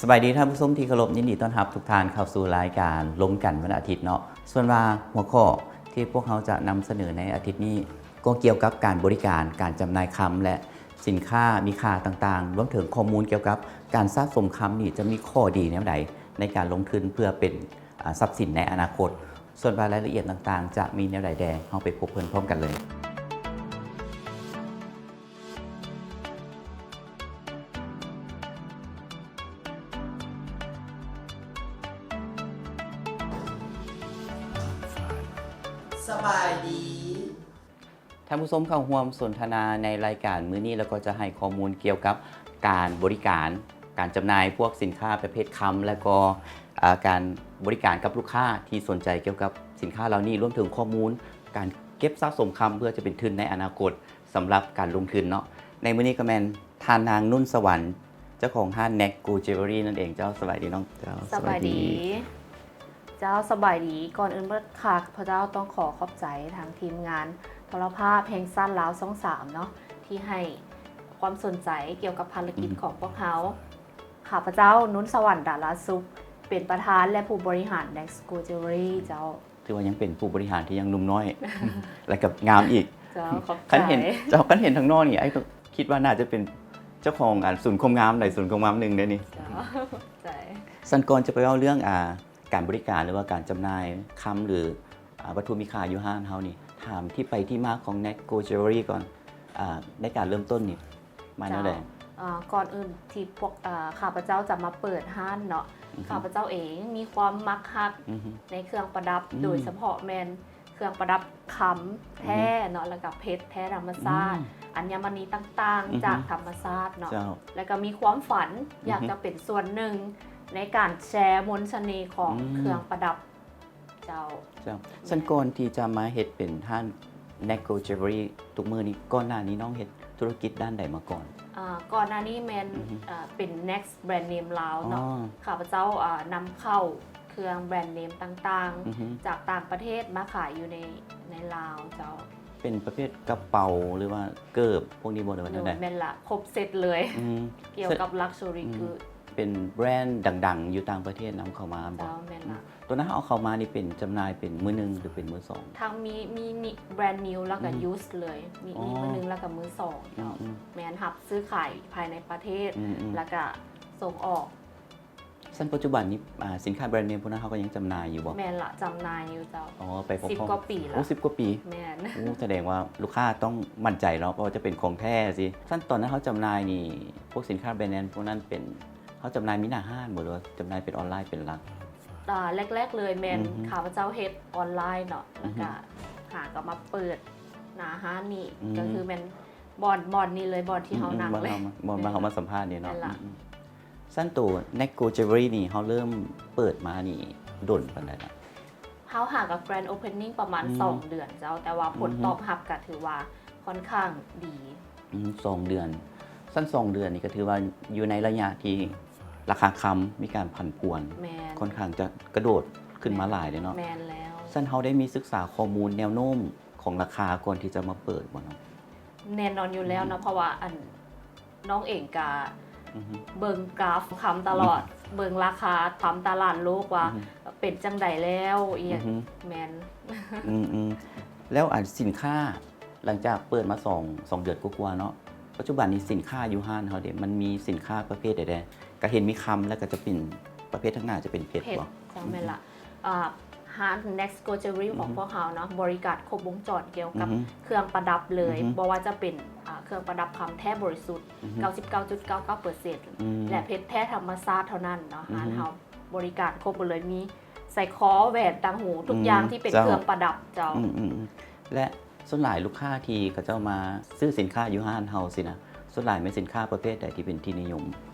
ສະບາຍດີທ່ານຜູ້ຊົມທີ່ເຄົາລົບ, ຍິນດີຕ້ອນຮັບທຸກທ່ານເຂົ້າສູ່ລາຍການລົມກັນວັນອາທິດເນາະ. ສ່ວນວ່າຫົວຂໍ້ທີ່ພວກເຮົາຈະນຳສະເໜີໃນອາທິດນີ້ ກໍກ່ຽວກັບການບໍລິການ, ການຈຳໜ່າຍຄຳ ແລະ ສິນຄ້າມີຄ່າຕ່າງໆ, ລວມເຖິງຂໍ້ມູນກ່ຽວກັບການສະສົມຄຳນີ້ ຈະມີຂໍ້ດີແນວໃດໃນການລົງທຶນເພື່ອເປັນ ອາ ຊັບສິນໃນອະນາຄົດ. ສ່ວນວ່າລາຍລະອຽດຕ່າງໆ ຈະມີແນວໃດແດ່, ເຮົາໄປພົບເພິ່ນພ້ອມກັນເລີຍ. ສະບາຍດີ. ທ່ານຜູ້ຊົມເຂົ້າຮ່ວມສົນທະນາໃນລາຍການມື້ນີ້ ແລ້ວກໍຈະໃຫ້ຂໍ້ມູນກ່ຽວກັບການບໍລິການ, ການຈຳໜ່າຍພວກສິນຄ້າປະເພດຄຳ ແລ້ວກໍ ອາ ການບໍລິການກັບລູກຄ້າທີ່ສົນໃຈກ່ຽວກັບສິນຄ້າເຫຼົ່ານີ້, ລວມເຖິງຂໍ້ມູນການເກັບສະສົມຄຳເພື່ອຈະເປັນທຶນໃນອະນາຄົດ ສຳລັບການລົງທຶນເນາະ. ໃນມື້ນີ້ກໍແມ່ນທ່ານນາງ ນຸນສະຫວັນ ເຈົ້າຂອງຮ້ານ Next Gold Jewelry ນັ້ນເອງ. ເຈົ້າ ສະບາຍດີນ້ອງ. ເຈົ້າ ສະບາຍດີ. ສະບາຍດີ. ເຈົ້າ ສະບາຍດີ. ກ່ອນອື່ນໝົດ ຂ້າພະເຈົ້າຕ້ອງຂໍຂອບໃຈທາງທີມງານໂທລະພາບແຫ່ງຊາດລາວຊ່ອງສາມເນາະ ທີ່ໃຫ້ຄວາມສົນໃຈກ່ຽວກັບພາລະກິດ ອືມ ຂອງພວກເຮົາ. ຂ້າພະເຈົ້າ ນຸນສະຫວັນ ດາລາສຸກ ເປັນປະທານ ແລະ ຜູ້ບໍລິຫານ Next Gold Jewelry ເຈົ້າ. ຖືວ່າຍັງເປັນຜູ້ບໍລິຫານທີ່ຍັງໜຸ່ມນ້ອຍ ແລະ ກໍງາມອີກ. ເຈົ້າ ຂອບໃຈ. ຄັນເຫັນ ເຈົ້າ ຄັນເຫັນທາງນອກນີ້ ອ້າຍກໍຄິດວ່າໜ້າຈະເປັນເຈົ້າຂອງ ອັນ ສູນຄວາມງາມໃດສູນຄວາມງາມໜຶ່ງເດ້ນີ້. ເຈົ້າ ຂອບໃຈ. ຊັ້ນກ່ອນຈະໄປເວົ້າເລື່ອງ ອາ ການບໍລິການ ຫຼືວ່າການຈຳໜ່າຍຄຳ ຫຼື ອາ ວັດຖຸມີຄ່າຢູ່ຮ້ານເຮົານີ້ ຖາມທີ່ໄປທີ່ມາຂອງ Next Gold Jewelry ກ່ອນ. ອາ ໃນການເລີ່ມຕົ້ນນີ້ ມາແນວໃດ? ເຈົ້າ ເອີ ກ່ອນອື່ນທີ່ພວກ ເອີ ຂ້າພະເຈົ້າຈະມາເປີດຮ້ານເນາະ ອືຮຶ ຂ້າພະເຈົ້າເອງມີຄວາມມັກຮັກ ອືຮຶ ໃນເຄື່ອງປະດັບ ອືມ ໂດຍສະເພາະແມ່ນເຄື່ອງປະດັບຄຳແທ້ ອືຮຶ ເນາະ ແລ້ວກໍເພັດແທ້ທຳມະຊາດ ອືມ ອັນຍະມະນີຕ່າງໆ ອືຮຶ ຈາກທຳມະຊາດເນາະ ເຈົ້າ ແລ້ວກໍມີຄວາມຝັນ ອືຮຶ ຢາກຈະເປັນສ່ວນໜຶ່ງໃນການແຊມົນສະເໜ່ຂອງ ອືມ ເຄື່ອງປະດັບ. ເຈົ້າ ເຈົ້າ ຊັ້ນກ່ອນທີ່ຈະມາເຮັດເປັນຮ້ານ Next Gold Jewelry ທຸກມື້ນີ້ ກ່ອນໜ້ານີ້ນ້ອງເຮັດທຸລະກິດດ້ານໃດມາກ່ອນ? ອາ ກ່ອນໜ້ານີ້ແມ່ນ ອືຮຶ ອາ ເປັນ Next ແບຣນເນມລາວເນາະ ອໍ ຂ້າພະເຈົ້າ ອາ ນຳເຂົ້າເຄື່ອງແບຣນເນມຕ່າງໆ ອືຮຶ ຈາກຕ່າງປະເທດມາຂາຍຢູ່ໃນ ໃນລາວເຈົ້າ. ເປັນປະເພດກະເປົາ ຫຼືວ່າເກີບພວກນີ້ບໍ່ ຫຼືວ່າແນວໃດ? ໂດຍ ແມ່ນລະ ຄົບເຊັດເລີຍ ອືມ ກ່ຽວກັບ Luxury ອືມ Good ເປັນແບຣນດັງໆ ຢູ່ຕ່າງປະເທດນຳເຂົ້າມາແມ່ນບໍ່? ເຈົ້າ ແມ່ນລະ. ອືມ ຕົວນັ້ນເຮົາເອົາເຂົ້າມານີ້ເປັນຈຳໜ່າຍເປັນມືໜຶ່ງ ຫຼືເປັນມືສອງ? ທັງມີ ມີ ມີ brand new ແລ້ວກໍ ອືມ used ເລີຍ ມີ ອໍ ມີມືໜຶ່ງແລ້ວກໍມືສອງເຈົ້າ. ອືມໆ ແມ່ນ ຮັບຊື້ຂາຍພາຍໃນປະເທດ ອືມໆ ແລ້ວກໍສົ່ງອອກ. ຊັ້ນປັດຈຸບັນນີ້ ອາ ສິນຄ້າແບຣນເນມພວກນັ້ນເຮົາກໍຍັງຈຳໜ່າຍຢູ່ບໍ່? ແມ່ນລະ ຈຳໜ່າຍຢູ່ເຈົ້າ. ອໍ ໄປພ້ອມໆ ສິບກວ່າປີລະ. ໂອ້ ສິບກວ່າປີ. ແມ່ນ. ໂອ້ ສະແດງວ່າລູກຄ້າຕ້ອງໝັ້ນໃຈເນາະ ເພາະວ່າຈະເປັນຂອງແທ້ຊີ້. ຊັ້ນຕອນນັ້ນເຮົາຈຳໜ່າຍນີ້ ພວກສິນຄ້າແບຣນເນມພວກນັ້ນເປັນ ເຮົາຈຳໜ່າຍມີໜ້າຮ້ານບໍ່ ຫຼືວ່າຈຳໜ່າຍເປັນອອນລາຍເປັນຫຼັກ? ອາ ແລກໆເລີຍແມ່ນ ອືຮຶ ຂ້າພະເຈົ້າເຮັດອອນລາຍເນາະ ອືຮຶ ແລ້ວກະຫາກໍມາເປີດໜ້າຮ້ານນີ້ ອືມ ກໍຄືແມ່ນບ່ອນ ບ່ອນນີ້ເລີຍ ບ່ອນທີ່ເຮົາ ອືມ ນັ່ງເລີຍ ບ່ອນເຮົາມາ ແມ່ນ ບ່ອນເຮົາມາສຳພາດນີ້ເນາະ. ແມ່ນລະ. ອືມໆ ຊັ້ນໂຕ Next Gold Jewelry ນີ້ເຮົາເລີ່ມເປີດມານີ້ດົນປານໃດລະ? ເຮົາຫາກໍ Grand Opening ປະມານ ອືມ ສອງເດືອນເຈົ້າ ແຕ່ວ່າ ອືຮຶ ຜົນຕອບຮັບກໍຖືວ່າຄ່ອນຂ້າງດີ. ອືມ ສອງເດືອນ. ຊັ້ນສອງເດືອນນີ້ກໍຖືວ່າຢູ່ໃນໄລຍະທີ່ລາຄາຄຳມີການຜັນຜວນ ແມ່ນ ຄ່ອນຂ້າງຈະກະໂດດຂຶ້ນມາ ແມ່ນ ຫຼາຍເລີຍເນາະ. ແມ່ນແລ້ວ. ຊັ້ນເຮົາໄດ້ມີສຶກສາຂໍ້ມູນແນວໂນ້ມຂອງລາຄາກ່ອນທີ່ຈະມາເປີດບໍ່ເນາະ? ແນ່ນອນຢູ່ແລ້ວເນາະ ອືຮຶ ເພາະວ່າອັນ ນ້ອງເອງກະ ອືຮຶ ເບິ່ງກຣາຟຄຳຕະຫຼອດ ອືຮຶ ເບິ່ງລາຄາຄຳຕະຫຼາດໂລກວ່າ ອືຮຶ ເປັນຈັ່ງໃດແລ້ວ ອີ່ຫຍັງ ອືຮຶ ແມ່ນ ອືມໆ ແລ້ວອັນສິນຄ້າ ຫຼັງຈາກເປີດມາສອງ ສອງເດືອນກວ່າໆເນາະ ປັດຈຸບັນນີ້ສິນຄ້າຢູ່ຮ້ານເຮົາເດ ມັນມີສິນຄ້າປະເພດໃດແດ່? ກະເຫັນມີຄຳ ແລ້ວກະຈະເປັນປະເພດທາງໜ້າຈະເປັນເພັດ ເພັດ ບໍ່? ເຈົ້າ ອືຮຶ ແມ່ນລະ. ອາ ຮ້ານ Next Gold Jewelry ຂອງ ອືຮຶ ພວກເຮົາເນາະ ບໍລິການຄົບວົງຈອນກ່ຽວກັບ ອືຮຶ ເຄື່ອງປະດັບເລີຍ ອືຮຶ ບໍ່ວ່າຈະເປັນ ອາ ເຄື່ອງປະດັບຄຳແທ້ບໍລິສຸດ ອືຮຶ ເກົ້າສິບເກົ້າຈຸດເກົ້າເກົ້າເປີເຊັນ ອືມ ແລະ ເພັດແທ້ທຳມະຊາດເທົ່ານັ້ນເນາະ. ອືຮຶ ຮ້ານເຮົາບໍລິການຄົບໝົດເລີຍ ມີສາຍຄໍ ແຫວນ ຕ່າງຫູ ທຸກ ອືມ ຢ່າງທີ່ເປັນ ເຈົ້າ ເຄື່ອງປະດັບເຈົ້າ. ອືມໆໆ ແລະ ສ່ວນຫຼາຍລູກຄ້າທີ່ເຂົາເຈົ້າມາຊື້ສິນຄ້າຢູ່ຮ້ານເຮົາຊີ້ນະ ສ່ວນຫຼາຍແມ່ນສິນຄ້າປະເພດໃດທີ່ເປັນທີ່ນິຍົມ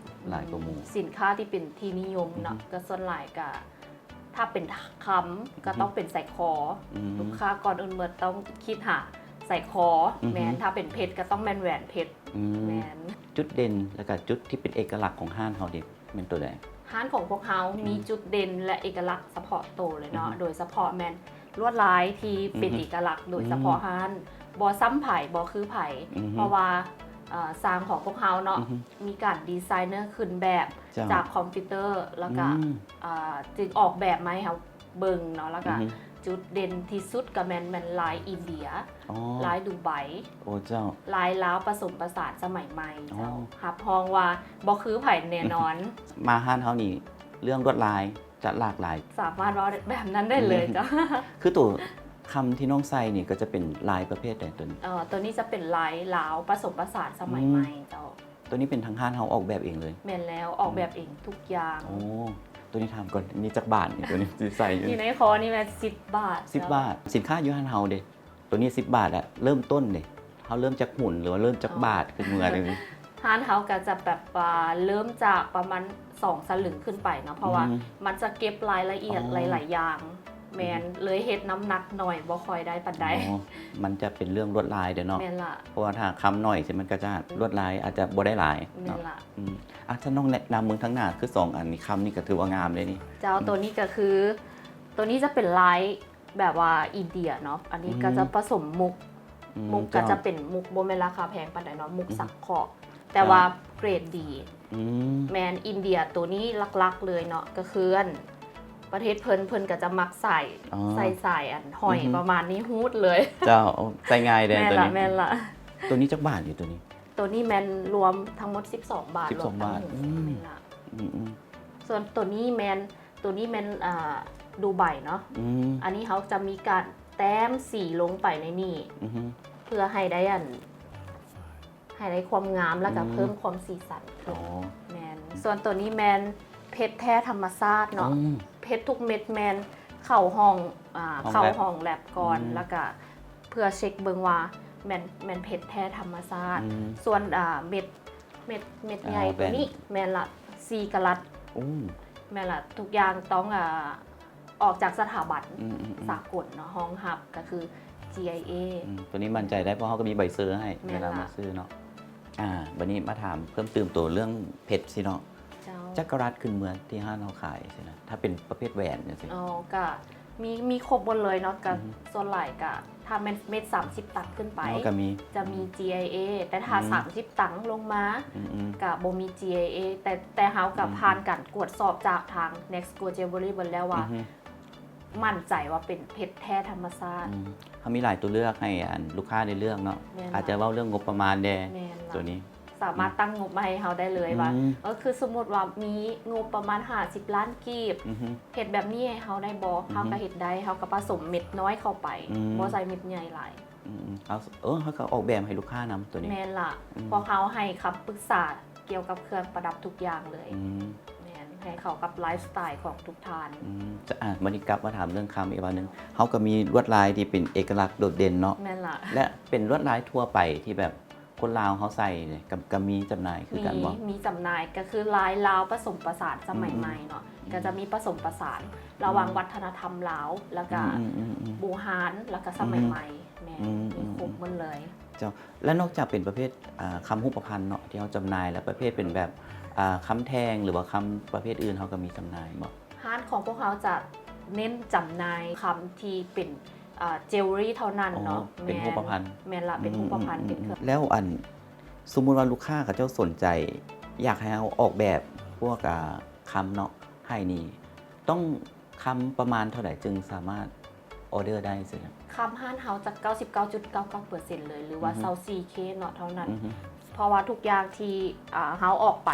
ຫຼາຍກວ່າໝູ່? ອືມ ສິນຄ້າທີ່ເປັນທີ່ນິຍົມເນາະ ອືຮຶ ກໍສ່ວນຫຼາຍກໍ ຖ້າເປັນຄຳ ອືຮຶ ກໍຕ້ອງເປັນສາຍຄໍ ອືມ ລູກຄ້າກ່ອນອື່ນໝົດຕ້ອງຄິດຫາສາຍຄໍ ອືຮຶ ແມ່ນ ຖ້າເປັນເພັດກໍຕ້ອງແມ່ນແຫວນເພັດ ອືມ ແມ່ນ. ຈຸດເດັ່ນ ແລ້ວກໍຈຸດທີ່ເປັນເອກະລັກຂອງຮ້ານເຮົານີ້ ແມ່ນໂຕໃດ? ຮ້ານຂອງພວກເຮົາ ອືມ ມີຈຸດເດັ່ນ ແລະ ເອກະລັກສະເພາະໂຕເລີຍເນາະ ອືຮຶ ໂດຍສະເພາະແມ່ນລວດລາຍທີ່ເປັນ ອືຮຶ ເອກະລັກ ໂດຍສະເພາະ ອືມ ຮ້ານ ບໍ່ຊ້ຳໃຜ ບໍ່ຄືໃຜ ອືຮຶ ເພາະວ່າ ເອີ່ ຊ່າງຂອງພວກເຮົາເນາະ ອືຮຶ ມີການດີໄຊເນີຂຶ້ນແບບ ເຈົ້າ ຈາກຄອມພິວເຕີ ແລ້ວກະ ອືມ ເອີ່ ຈຶ່ງອອກແບບມາໃຫ້ເຮົາເບິ່ງເນາະ ແລ້ວກະ ອືຮຶ ຈຸດເດັ່ນທີ່ສຸດກະແມ່ນ ແມ່ນລາຍອິນເດຍ ອໍ ລາຍດູໄບ ໂອ້ເຈົ້າ ລາຍລາວປະສົມປະສານສະໄໝໃໝ່ເຈົ້າ ອໍ ຮັບຮອງວ່າບໍ່ຄືໃຜແນ່ນອນ. ມາຮ້ານເຮົານີ້ເລື່ອງລວດລາຍ ຈະຫຼາກຫຼາຍ ສາມາດເວົ້າແບບນັ້ນໄດ້ເລີຍ ອືມ ເຈົ້າ. ຄືໂຕຄຳທີ່ນ້ອງໃສ່ນີ້ກໍຈະເປັນລາຍປະເພດໃດໂຕນີ້? ເອີ ໂຕນີ້ຈະເປັນລາຍລາວປະສົມປະສານສະໄໝໃໝ່ ອືມ ເຈົ້າ. ໂຕນີ້ເປັນທາງຮ້ານເຮົາອອກແບບເອງເລີຍ? ແມ່ນແລ້ວ ອອກແບບເອງທຸກຢ່າງ. ໂອ້ ໂຕນີ້ຖາມກ່ອນ ມີຈັກບາດນີ້ ໂຕນີ້ທີ່ໃສ່ຢູ່? ຢູ່ໃນຄໍນີ້ແມ່ນສິບບາດ ສິບບາດ. ເຈົ້າ ສິນຄ້າຢູ່ຮ້ານເຮົາເດ? ໂຕນີ້ສິບບາດແລ້ວ ເລີ່ມຕົ້ນເດ ເຮົາເລີ່ມຈາກຫຸນ ຫຼືວ່າເລີ່ມຈາກ ອໍ ບາດຂຶ້ນເມືອນີ້? ຮ້ານເຮົາກໍຈະແບບວ່າເລີ່ມຈາກປະມານສອງສະລຶງຂຶ້ນໄປເນາະ ເພາະວ່າ ອືມ ມັນຈະເກັບລາຍລະອຽດ ອໍ ຫຼາຍໆຢ່າງ ແມ່ນ ອືມ ເລີຍເຮັດນ້ຳໜັກໜ້ອຍ ບໍ່ຄ່ອຍໄດ້ປານໃດ. ອໍ ມັນຈະເປັນເລື່ອງລວດລາຍເດ້ເນາະ. ແມ່ນລະ ເພາະວ່າຖ້າຄຳໜ້ອຍຊິ ມັນກໍຈະ ອືມ ລວດລາຍອາດຈະບໍ່ໄດ້ຫຼາຍເນາະ. ແມ່ນລະ ອືມ ອ່ະ ຖ້ານ້ອງແນະນຳເບິ່ງທາງໜ້າ ຄືສອງອັນນີ້ ຄຳນີ້ກໍຖືວ່າງາມເດ້ນີ້. ເຈົ້າ ອືມ ໂຕນີ້ກໍຄື ໂຕນີ້ຈະເປັນລາຍ ແບບວ່າອິນເດຍເນາະ ອັນນີ້ ອືມ ກໍຈະປະສົມມຸກ ອືມ ມຸກກໍຈະເປັນມຸກບໍ່ແມ່ນລາຄາແພງປານໃດເນາະ ມຸກ ອືມ ສັງເຄາະ ແຕ່ວ່າເກຣດດີ ອືມ ແມ່ນອິນເດຍໂຕນີ້ຫຼັກໆເລີຍເນາະ ກໍຄືອັນປະເທດເພິ່ນ ເພິ່ນກໍຈະມັກໃສ່ ອໍ ໃສ່ສາຍອັນຫ້ອຍ ອືຮຶ ປະມານນີ້ ຮູດເລີຍ. ເຈົ້າ ໃສ່ງ່າຍແດ່ ແມ່ນລະ ໂຕນີ້ ແມ່ນລະ. ໂຕນີ້ຈັກບາດຢູ່ໂຕນີ້? ໂຕນີ້ແມ່ນລວມທັງໝົດສິບສອງບາດ ສິບສອງບາດ ລວມທັງໝົດ ອືມ ແມ່ນລະ ອືມໆ ສ່ວນໂຕນີ້ແມ່ນ ໂຕນີ້ແມ່ນ ອ່າ ດູໄບເນາະ ອືມ ອັນນີ້ເຮົາຈະມີການແຕ້ມສີລົງໄປໃນນີ້ ອືຮຶ ເພື່ອໃຫ້ໄດ້ອັນ ໃຫ້ໄດ້ຄວາມງາມ ແລ້ວກໍ ອືມ ເພີ່ມຄວາມສີສັນຂຶ້ນ. ອໍ ແມ່ນ ສ່ວນໂຕນີ້ແມ່ນເພັດແທ້ທຳມະຊາດເນາະ ອືມ ເພັດທຸກເມັດແມ່ນເຂົ້າຫ້ອງ ອ່າ ຫ້ອງແລັບ ເຂົ້າຫ້ອງແລັບກ່ອນ ອືມ ແລ້ວກໍເພື່ອເຊັກເບິ່ງວ່າແມ່ນ ແມ່ນເພັດແທ້ທຳມະຊາດ. ອືມ ສ່ວນ ອ່າ ເມັດ ເມັດ ເມັດໃຫຍ່ ອ່າ ໂຕນີ້ ແມ່ນລະ ສີ່ກະລັດ. ໂອ້ ແມ່ນລະ ທຸກຢ່າງຕ້ອງ ອ່າ ອອກຈາກສະຖາບັນ ອືມໆໆ ສາກົນເນາະ ຮອງຮັບກໍຄື ຈີໄອເອ ອືມ ໂຕນີ້ໝັ້ນໃຈໄດ້ ເພາະເຮົາກໍມີໃບເຊີໃຫ້ ແມ່ນລະ ເວລາມາຊື້ເນາະ. ອ່າ ບັດນີ້ມາຖາມເພີ່ມຕື່ມໂຕເລື່ອງເພັດຊີ້ເນາະ. ເຈົ້າ ຈັກກະລັດຂຶ້ນເມືອທີ່ຮ້ານເຮົາຂາຍຊີ້ນະ ຖ້າເປັນປະເພດແຫວນຈັ່ງຊີ້? ອໍ ກະມີ ມີຄົບໝົດເລີຍເນາະ ກະ ອືຮຶ ສ່ວນຫຼາຍກະ ຖ້າແມ່ນເມັດສາມສິບຕັງຂຶ້ນໄປ ເຮົາກໍມີ ຈະມີ ອືມ ຈີໄອເອ ແຕ່ຖ້າ ອືມ ສາມສິບຕັງລົງມາ ອືມໆ ກະບໍ່ມີ ຈີໄອເອ ແຕ່ ແຕ່ເຮົາກະ ອືມ ຜ່ານການກວດສອບຈາກທາງ Next Go Jewelry ເບິດແລ້ວວ່າ ອືຮຶ ໝັ້ນໃຈວ່າເປັນເພັດແທ້ທຳມະຊາດ. ອືມ ເຮົາມີຫຼາຍຕົວເລືອກໃຫ້ອັນລູກຄ້າໄດ້ເລືອກເນາະ. ແມ່ນລະ ອາດຈະເວົ້າເລື່ອງງົບປະມານແດ່ ແມ່ນລະ ໂຕນີ້ ສາມາດ ອືມ ຕັ້ງງົບມາໃຫ້ເຮົາໄດ້ເລີຍວ່າ ອືມ ເອີ ຄືສົມມຸດວ່າມີງົບປະມານຫ້າສິບລ້ານກີບ ອືຮຶ ເຮັດແບບນີ້ໃຫ້ເຮົາໄດ້ບໍ່? ອືຮຶ ເຮົາກໍເຮັດໄດ້ ເຮົາກໍປະສົມເມັດນ້ອຍເຂົ້າໄປ ອືມ ບໍ່ໃສ່ເມັດໃຫຍ່ຫຼາຍ. ອືມໆ ເອົາ ເອີ ເຮົາກໍອອກແບບໃຫ້ລູກຄ້ານຳໂຕນີ້. ແມ່ນລະ ອືມ ພວກເຮົາໃຫ້ຄຳປຶກສາກ່ຽວກັບເຄື່ອງປະດັບທຸກຢ່າງເລີຍ. ອືມ ແມ່ນ ໃຫ້ເຂົ້າກັບໄລຟ໌ສະໄຕຂອງທຸກທ່ານ. ອືມ ຈະ ອ່າ ບັດນີ້ກັບມາຖາມເລື່ອງຄຳອີກບາດໜຶ່ງ. ເຮົາກໍມີລວດລາຍທີ່ເປັນເອກະລັກໂດດເດັ່ນເນາະ. ແມ່ນລະ ແລະ ເປັນລວດລາຍທົ່ວໄປທີ່ແບບ ຄົນລາວເຮົາໃສ່ນີ້ ກະ ກະມີຈຳໜ່າຍຄືກັນບໍ່? ມີ ມີຈຳໜ່າຍ ກະຄືລາຍລາວປະສົມປະສານສະໄໝໃໝ່ເນາະ ອືມໆໆ ກະຈະມີປະສົມປະສານລະຫວ່າງ ອືມ ວັດທະນະທຳລາວ ແລ້ວກະ ອືມໆໆໆ ບູຮານ ແລ້ວກະສະໄໝໃໝ່. ອືມໆໆ ແມ່ນ ອືມໆໆ ມີຄົບໝົດເລີຍ. ເຈົ້າ ແລ້ວນອກຈາກເປັນປະເພດ ອ່າ ຄຳຮູບປະພັນເນາະ ທີ່ເຮົາຈຳໜ່າຍ ແລ້ວປະເພດເປັນແບບ ອ່າ ຄຳແທ່ງ ຫຼືວ່າຄຳປະເພດອື່ນ ເຮົາກະມີຈຳໜ່າຍບໍ່? ຮ້ານຂອງພວກເຮົາຈະເນັ້ນຈຳໜ່າຍຄຳທີ່ເປັນ ອ່າ jewelry ເທົ່ານັ້ນເນາະ. ອໍ ເປັນຮູບປະພັນ. ແມ່ນ ແມ່ນລະ ເປັນຮູບປະພັນ ອືມໆໆ ເປັນເຄື່ອງ. ແລ້ວອັນ ສົມມຸດວ່າລູກຄ້າເຂົາເຈົ້າສົນໃຈ ຢາກໃຫ້ເຮົາອອກແບບພວກ ອ່າ ຄຳເນາະ ໃຫ້ນີ້ ຕ້ອງຄຳປະມານເທົ່າໃດຈຶ່ງສາມາດອໍເດີໄດ້ຊີ້ນະ? ຄຳຮ້ານເຮົາຈະເກົ້າສິບເກົ້າຈຸດເກົ້າເກົ້າເປີເຊັນເລີຍ ຫຼືວ່າ ອືຮຶ ຊາວສີ່ເຄເນາະ ເທົ່ານັ້ນ. ອືຮຶ ເພາະວ່າທຸກຢ່າງທີ່ ອ່າ ເຮົາອອກໄປ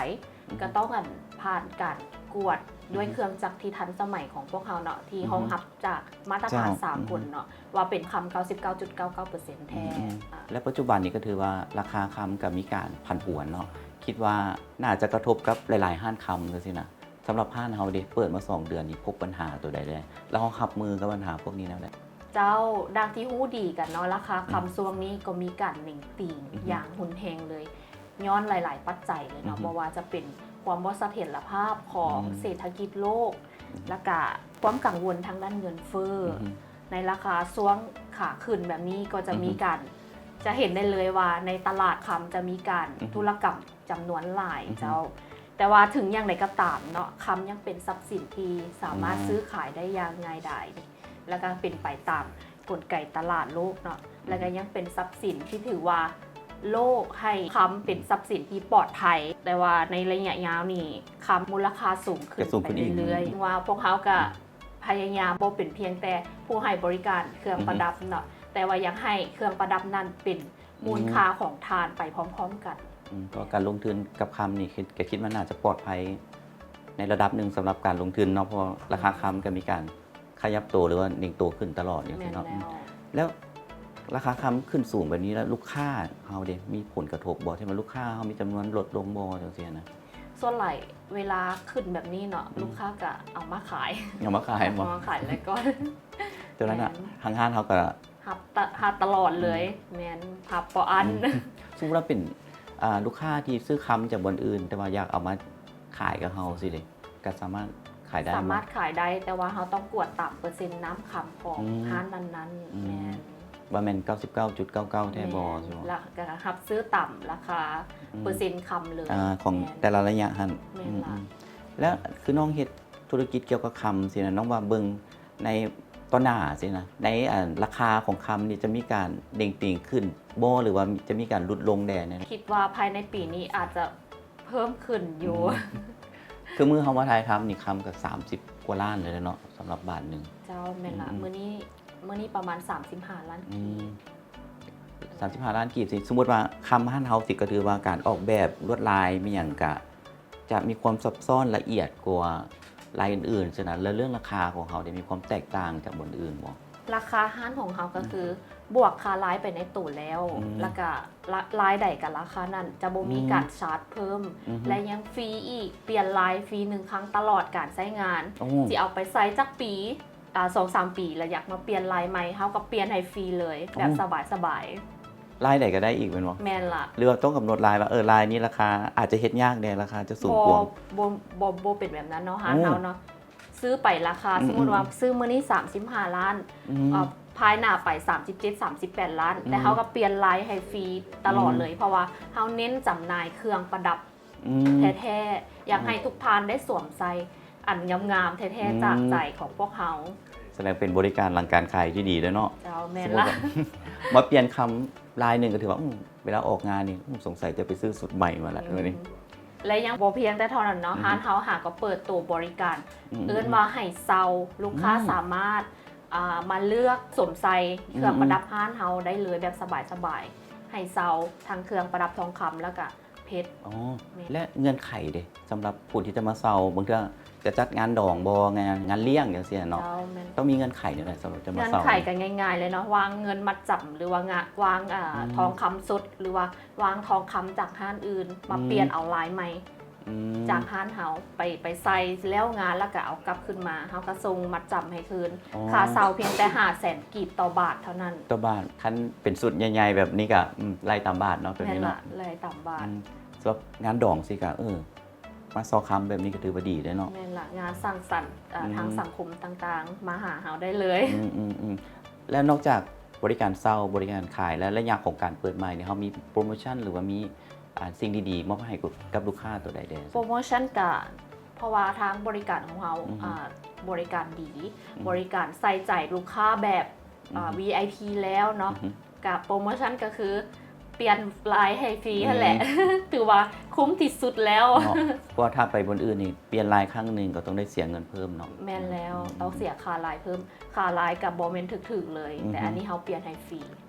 ອືຮຶ ກະຕ້ອງ ອັນ ຜ່ານການກວດ ອືຮຶ ດ້ວຍເຄື່ອງຈັກທີ່ທັນສະໄໝຂອງພວກເຮົາເນາະ ທີ່ ອືຮຶ ຮອງຮັບ ຈາກມາດຕະຖານ ເຈົ້າ ສາກົນເນາະ ອືມ ວ່າເປັນຄຳເກົ້າສິບເກົ້າຈຸດເກົ້າເກົ້າເປີເຊັນແທ້. ອືມໆ ອ່າ ແລະ ປັດຈຸບັນນີ້ກໍຖືວ່າລາຄາຄຳກໍມີການຜັນຜວນເນາະ ຄິດວ່າໜ້າຈະກະທົບກັບຫຼາຍໆຮ້ານຄຳຈັ່ງຊີ້ນະ. ສຳລັບຮ້ານເຮົາເດ ເປີດມາສອງເດືອນນີ້ ພົບບັນຫາໂຕໃດແດ່ ແລ້ວເຮົາຮັບມືກັບບັນຫາພວກນີ້ແນວໃດ? ເຈົ້າ ດັ່ງທີ່ຮູ້ດີກັນເນາະ ລາຄາຄຳ ອືມ ຊ່ວງນີ້ກໍມີການເໜັງຕີງ ອືຮຶ ຢ່າງຮຸນແຮງເລີຍ ຍ້ອນຫຼາຍໆປັດໄຈເລີຍເນາະ ອືຮຶ ບໍ່ວ່າຈະເປັນຄວາມບໍ່ສະຖຽນລະພາບຂອງ ອືມ ເສດຖະກິດໂລກ ອືຮຶ ແລ້ວກະຄວາມກັງວົນທາງດ້ານເງິນເຟີ້ ອືຮຶ ໃນລາຄາຊ່ວງຂາຂຶ້ນແບບນີ້ກໍຈະ ອືຮຶ ມີການ ຈະເຫັນໄດ້ເລີຍວ່າໃນຕະຫຼາດຄຳຈະມີການ ອືຮຶ ທຸລະກຳຈຳນວນຫຼາຍ ອືຮຶ ເຈົ້າ. ແຕ່ວ່າເຖິງຢ່າງໃດກໍຕາມເນາະ ຄຳຍັງເປັນຊັບສິນທີ່ສາມາດ ອືມ ຊື້ຂາຍໄດ້ຢ່າງງ່າຍດາຍ ແລ້ວກໍເປັນໄປຕາມກົນໄກຕະຫຼາດໂລກເນາະ ແລ້ວກໍຍັງເປັນຊັບສິນທີ່ຖືວ່າ ໂລກໃຫ້ຄຳເປັນຊັບສິນທີ່ປອດໄພ, ແຕ່ວ່າໃນໄລຍະຍາວນີ້ ຄຳມູນລະຄ່າສູງຂຶ້ນ ຈະສູງຂຶ້ນອີກ ໄປເລື້ອຍໆ. ວ່າພວກເຮົາກະພະຍາຍາມບໍ່ເປັນພຽງແຕ່ຜູ້ໃຫ້ບໍລິການເຄື່ອງປະດັບເນາະ, ແຕ່ວ່າຢາກໃຫ້ເຄື່ອງປະດັບນັ້ນເປັນມູນຄ່າຂອງທ່ານໄປພ້ອມໆກັນ. ອືມ ເພາະການລົງທຶນກັບຄຳນີ້ ຄິດ ກະຄິດວ່າໜ້າຈະປອດໄພໃນລະດັບໜຶ່ງສຳລັບການລົງທຶນເນາະ, ເພາະວ່າລາຄາຄຳກະມີການ ຂະຫຍັບໂຕ ຫຼືວ່າເໜັງໂຕຂຶ້ນຕະຫຼອດຈັ່ງຊີ້ເນາະ. ແມ່ນແລ້ວ. ອືມ ແລ້ວລາຄາຄຳຂຶ້ນສູງແບບນີ້ແລ້ວ ລູກຄ້າເຮົາເດ ມີຜົນກະທົບບໍ່? ທີ່ວ່າລູກຄ້າເຮົາມີຈຳນວນລົດລົງບໍ່ ຈັ່ງຊີ້ນະ? ສ່ວນຫຼາຍເວລາຂຶ້ນແບບນີ້ເນາະ ອືມ ລູກຄ້າກະເອົາມາຂາຍ ເອົາມາຂາຍບໍ່? ເອົາມາຂາຍແລ້ວກ່ອນ. ໂຕນັ້ນນະ ແມ່ນ ທາງຮ້ານເຮົາກະຮັບຕະ ຮັບຕະຫຼອດເລີຍ. ອືມ ແມ່ນ ຮັບບໍ່ອັ້ນ. ອືມ ສົມມຸດວ່າເປັນ ອ່າ ລູກຄ້າທີ່ຊື້ຄຳຈາກບ່ອນອື່ນ ແຕ່ວ່າຢາກເອົາມາຂາຍກັບເຮົາຊີ້ເດ? ກະສາມາດຂາຍໄດ້ບໍ່? ສາມາດຂາຍໄດ້ ແຕ່ວ່າເຮົາຕ້ອງກວດຕາມເປີເຊັນນ້ຳຄຳຂອງ ອືມ ຮ້ານນັ້ນໆ. ອືມ ແມ່ນ ວ່າແມ່ນເກົ້າສິບເກົ້າຈຸດເກົ້າເກົ້າແທ້ບໍ່ ແມ່ນ ຊິບໍ່? ລະກະຮັບຊື້ຕາມລາຄາ ອືມ ເປີເຊັນຄຳເລີຍ ອາ ຂອງ ແມ່ນ ແຕ່ລະໄລຍະຫັ້ນ. ແມ່ນ ອືມ ລະ ອືມ ແລ້ວຄືນ້ອງເຮັດທຸລະກິດກ່ຽວກັບຄຳຊີ້ນະ ນ້ອງວ່າເບິ່ງໃນຕໍ່ໜ້າຊີ້ນະ ໃນ ອັນ ລາຄາຂອງຄຳນີ້ຈະມີການເໜັງຕີງຂຶ້ນບໍ່ ຫຼືວ່າຈະມີການຫຼຸດລົງແດ່? ຄິດວ່າພາຍໃນປີນີ້ອາດຈະ ເພີ່ມຂຶ້ນຢູ່. ອືມ ຄືມື້ເຮົາມາຖ່າຍທຳນີ້ ຄຳກະສາມສິບກວ່າລ້ານແລ້ວເນາະ ສຳລັບບາດໜຶ່ງ. ເຈົ້າ ແມ່ນລະ. ອືມໆ ມື້ນີ້ ມື້ນີ້ປະມານສາມສິບຫ້າລ້ານ ອືມ ກີບ. ສາມສິບຫ້າລ້ານກີບ ຊິ ສົມມຸດວ່າຄຳຮ້ານເຮົາຊິ ກະຖືວ່າການອອກແບບລວດລາຍມີຫຍັງກະຈະມີຄວາມຊັບຊ້ອນລະອຽດກວ່າລາຍອື່ນໆ ຊັ້ນນະ. ແລ້ວເລື່ອງລາຄາຂອງເຮົາໄດ້ມີຄວາມແຕກຕ່າງຈາກບ່ອນອື່ນບໍ່? ລາຄາຮ້ານຂອງເຮົາກະຄື ອືມ ບວກຄ່າລາຍໄປໃນໂຕແລ້ວ ອືມ ລະກະ ລາ ລາຍໃດກະລາຄານັ້ນ ຈະບໍ່ມີ ອືມ ການຊາດເພີ່ມ ອືຮຶ ແລະ ຍັງຟຣີອີກ ປ່ຽນລາຍຟຣີໜຶ່ງຄັ້ງຕະຫຼອດການໃຊ້ງານ. ໂອ້ ຊິເອົາໄປໃຊ້ຈັກປີ ອາ ສອງສາມປີ ລະຢາກມາປ່ຽນລາຍໃໝ່ ເຮົາກະປ່ຽນໃຫ້ຟຣີເລີຍ ແບບ ໂອ້ ສະບາຍໆ. ລາຍໃດກະໄດ້ອີກແມ່ນບໍ່? ແມ່ນລະ. ຫຼືວ່າຕ້ອງກຳນົດລາຍວ່າ ເອີ ລາຍນີ້ລາຄາອາດຈະເຮັດຍາກແດ່ ລາຄາຈະສູງກວ່າ? ບໍ່ ບໍ່ ບໍ່ເປັນແບບນັ້ນເນາະ ຮ້ານເຮົາເນາະ. ໂອ້ ຊື້ໄປລາຄາ ອືມໆ ສົມມຸດວ່າຊື້ມື້ນີ້ສາມສິບຫ້າລ້ານ ອືມ ເອີ ພາຍໜ້າໄປສາມສິບເຈັດ ສາມສິບແປດລ້ານ ອືມ ແຕ່ເຮົາກະປ່ຽນລາຍໃຫ້ຟຣີຕະຫຼອດເລີຍ ອືມ ເພາະວ່າເຮົາເນັ້ນຈຳໜ່າຍເຄື່ອງປະດັບ ອືມ ແທ້ໆ ຢາກໃຫ້ ອືມ ທຸກທ່ານໄດ້ສວມໃສ່ອັນງາມໆແທ້ໆ ອືມ ຈາກໃຈຂອງພວກເຮົາ. ສະແດງເປັນບໍລິການຫຼັງການຂາຍທີ່ດີເລີຍເນາະ. ເຈົ້າ ແມ່ນລະ. ສົມມຸດວ່າມາປ່ຽນຄຳລາຍໜຶ່ງກະຖືວ່າ ອືມ ເວລາອອກງານນີ້ ອືມ ສົງໄສຈະໄປຊື້ຊຸດໃໝ່ມາລະ ອືມ ມື້ນີ້. ແລະ ຍັງບໍ່ພຽງແຕ່ເທົ່ານັ້ນເນາະ ອືມ ຮ້ານເຮົາຫາກະເປີດໂຕບໍລິການ ອືມ ເອີ້ນວ່າໃຫ້ເຊົ່າ ລູກຄ້າ ອືມ ສາມາດ ອ່າ ມາເລືອກສວມໃສ່ເຄື່ອງ ອືມ ປະດັບຮ້ານເຮົາໄດ້ເລີຍແບບສະບາຍໆ ໃຫ້ເຊົ່າທັງເຄື່ອງປະດັບທອງຄຳ ລະກະເພັດ. ອໍ ແມ່ນ. ແລະ ເງື່ອນໄຂເດ ສຳລັບຜູ້ທີ່ຈະມາເຊົ່າ ບາງເທື່ອຈະຈັດງານດອງບໍ່ ງານ ງານລ້ຽງຈັ່ງຊີ້ເນາະ. ເຈົ້າ ແມ່ນ. ຕ້ອງມີເງື່ອນໄຂແນວໃດສຳລັບຈະມາເຊົ່າ? ເງື່ອນໄຂກະງ່າຍໆເລີຍເນາະ ວາງເງິນມັດຈຳ ຫຼືວ່າ ວາງ ອືມ ອ່າ ທອງຄຳສົດ ຫຼືວ່າ ວາງທອງຄຳຈາກຮ້ານອື່ນ ມາ ອືມ ປ່ຽນເອົາລາຍໃໝ່ ອືມ ຈາກຮ້ານເຮົາ ໄປ ໄປໃສ່ແລ້ວງານ ລະກະເອົາກັບຄືນມາ ເຮົາກະສົ່ງມັດຈຳໃຫ້ຄືນ. ອໍ ຄ່າເຊົ່າພຽງແຕ່ຫ້າແສນກີບຕໍ່ບາດເທົ່ານັ້ນ. ຕໍ່ບາດ. ຄັນເປັນຊຸດໃຫຍ່ໆແບບນີ້ກະ ອືມ ໄລ່ຕາມບາດເນາະ ແບບນີ້ເນາະ. ແມ່ນລະ ໄລ່ຕາມບາດ. ອືມ ສຳລັບງານດອງຊີ້ກະ ເອີ ມາເຊົ່າຄຳແບບນີ້ກະຖືວ່າດີເດ້ເນາະ. ແມ່ນລະ ງານສັງສັນ ເອີ ອືມ ທາງສັງຄົມຕ່າງໆ ມາຫາເຮົາໄດ້ເລີຍ. ອືມໆໆ. ແລ້ວນອກຈາກ ບໍລິການເຊົ່າ ບໍລິການຂາຍ ແລະ ໄລຍະຂອງການເປີດໃໝ່ນີ້ ເຮົາມີໂປຣໂມຊັນ ຫຼືວ່າມີ ອ່າ ສິ່ງດີໆມອບໃຫ້ກັບ ກັບລູກຄ້າໂຕໃດແດ່? ໂປຣໂມຊັນກະ ເພາະວ່າທາງບໍລິການຂອງເຮົາ ອືຮຶ ອ່າ ບໍລິການດີ ອືມ ບໍລິການໃສ່ໃຈລູກຄ້າແບບ ອືຮຶ ອ່າ ວີໄອພີ ແລ້ວເນາະ ອືຮຶ ກະໂປຣໂມຊັນກະຄືປ່ຽນລາຍໃຫ້ຟຣີຫັ້ນແຫຼະ ອືມ ຖືວ່າຄຸ້ມທີ່ສຸດແລ້ວເນາະ. ເພາະວ່າຖ້າໄປບ່ອນອື່ນນີ້ ປ່ຽນລາຍຄັ້ງໜຶ່ງກະຕ້ອງໄດ້ເສຍເງິນເພີ່ມເນາະ. ແມ່ນແລ້ວ ອືມ ຕ້ອງເສຍຄ່າລາຍເພີ່ມ. ຄ່າລາຍກະບໍ່ແມ່ນຖືກໆເລີຍ ອືຮຶ ແຕ່ອັນນີ້ເຮົາປ່ຽນໃຫ້ຟຣີ.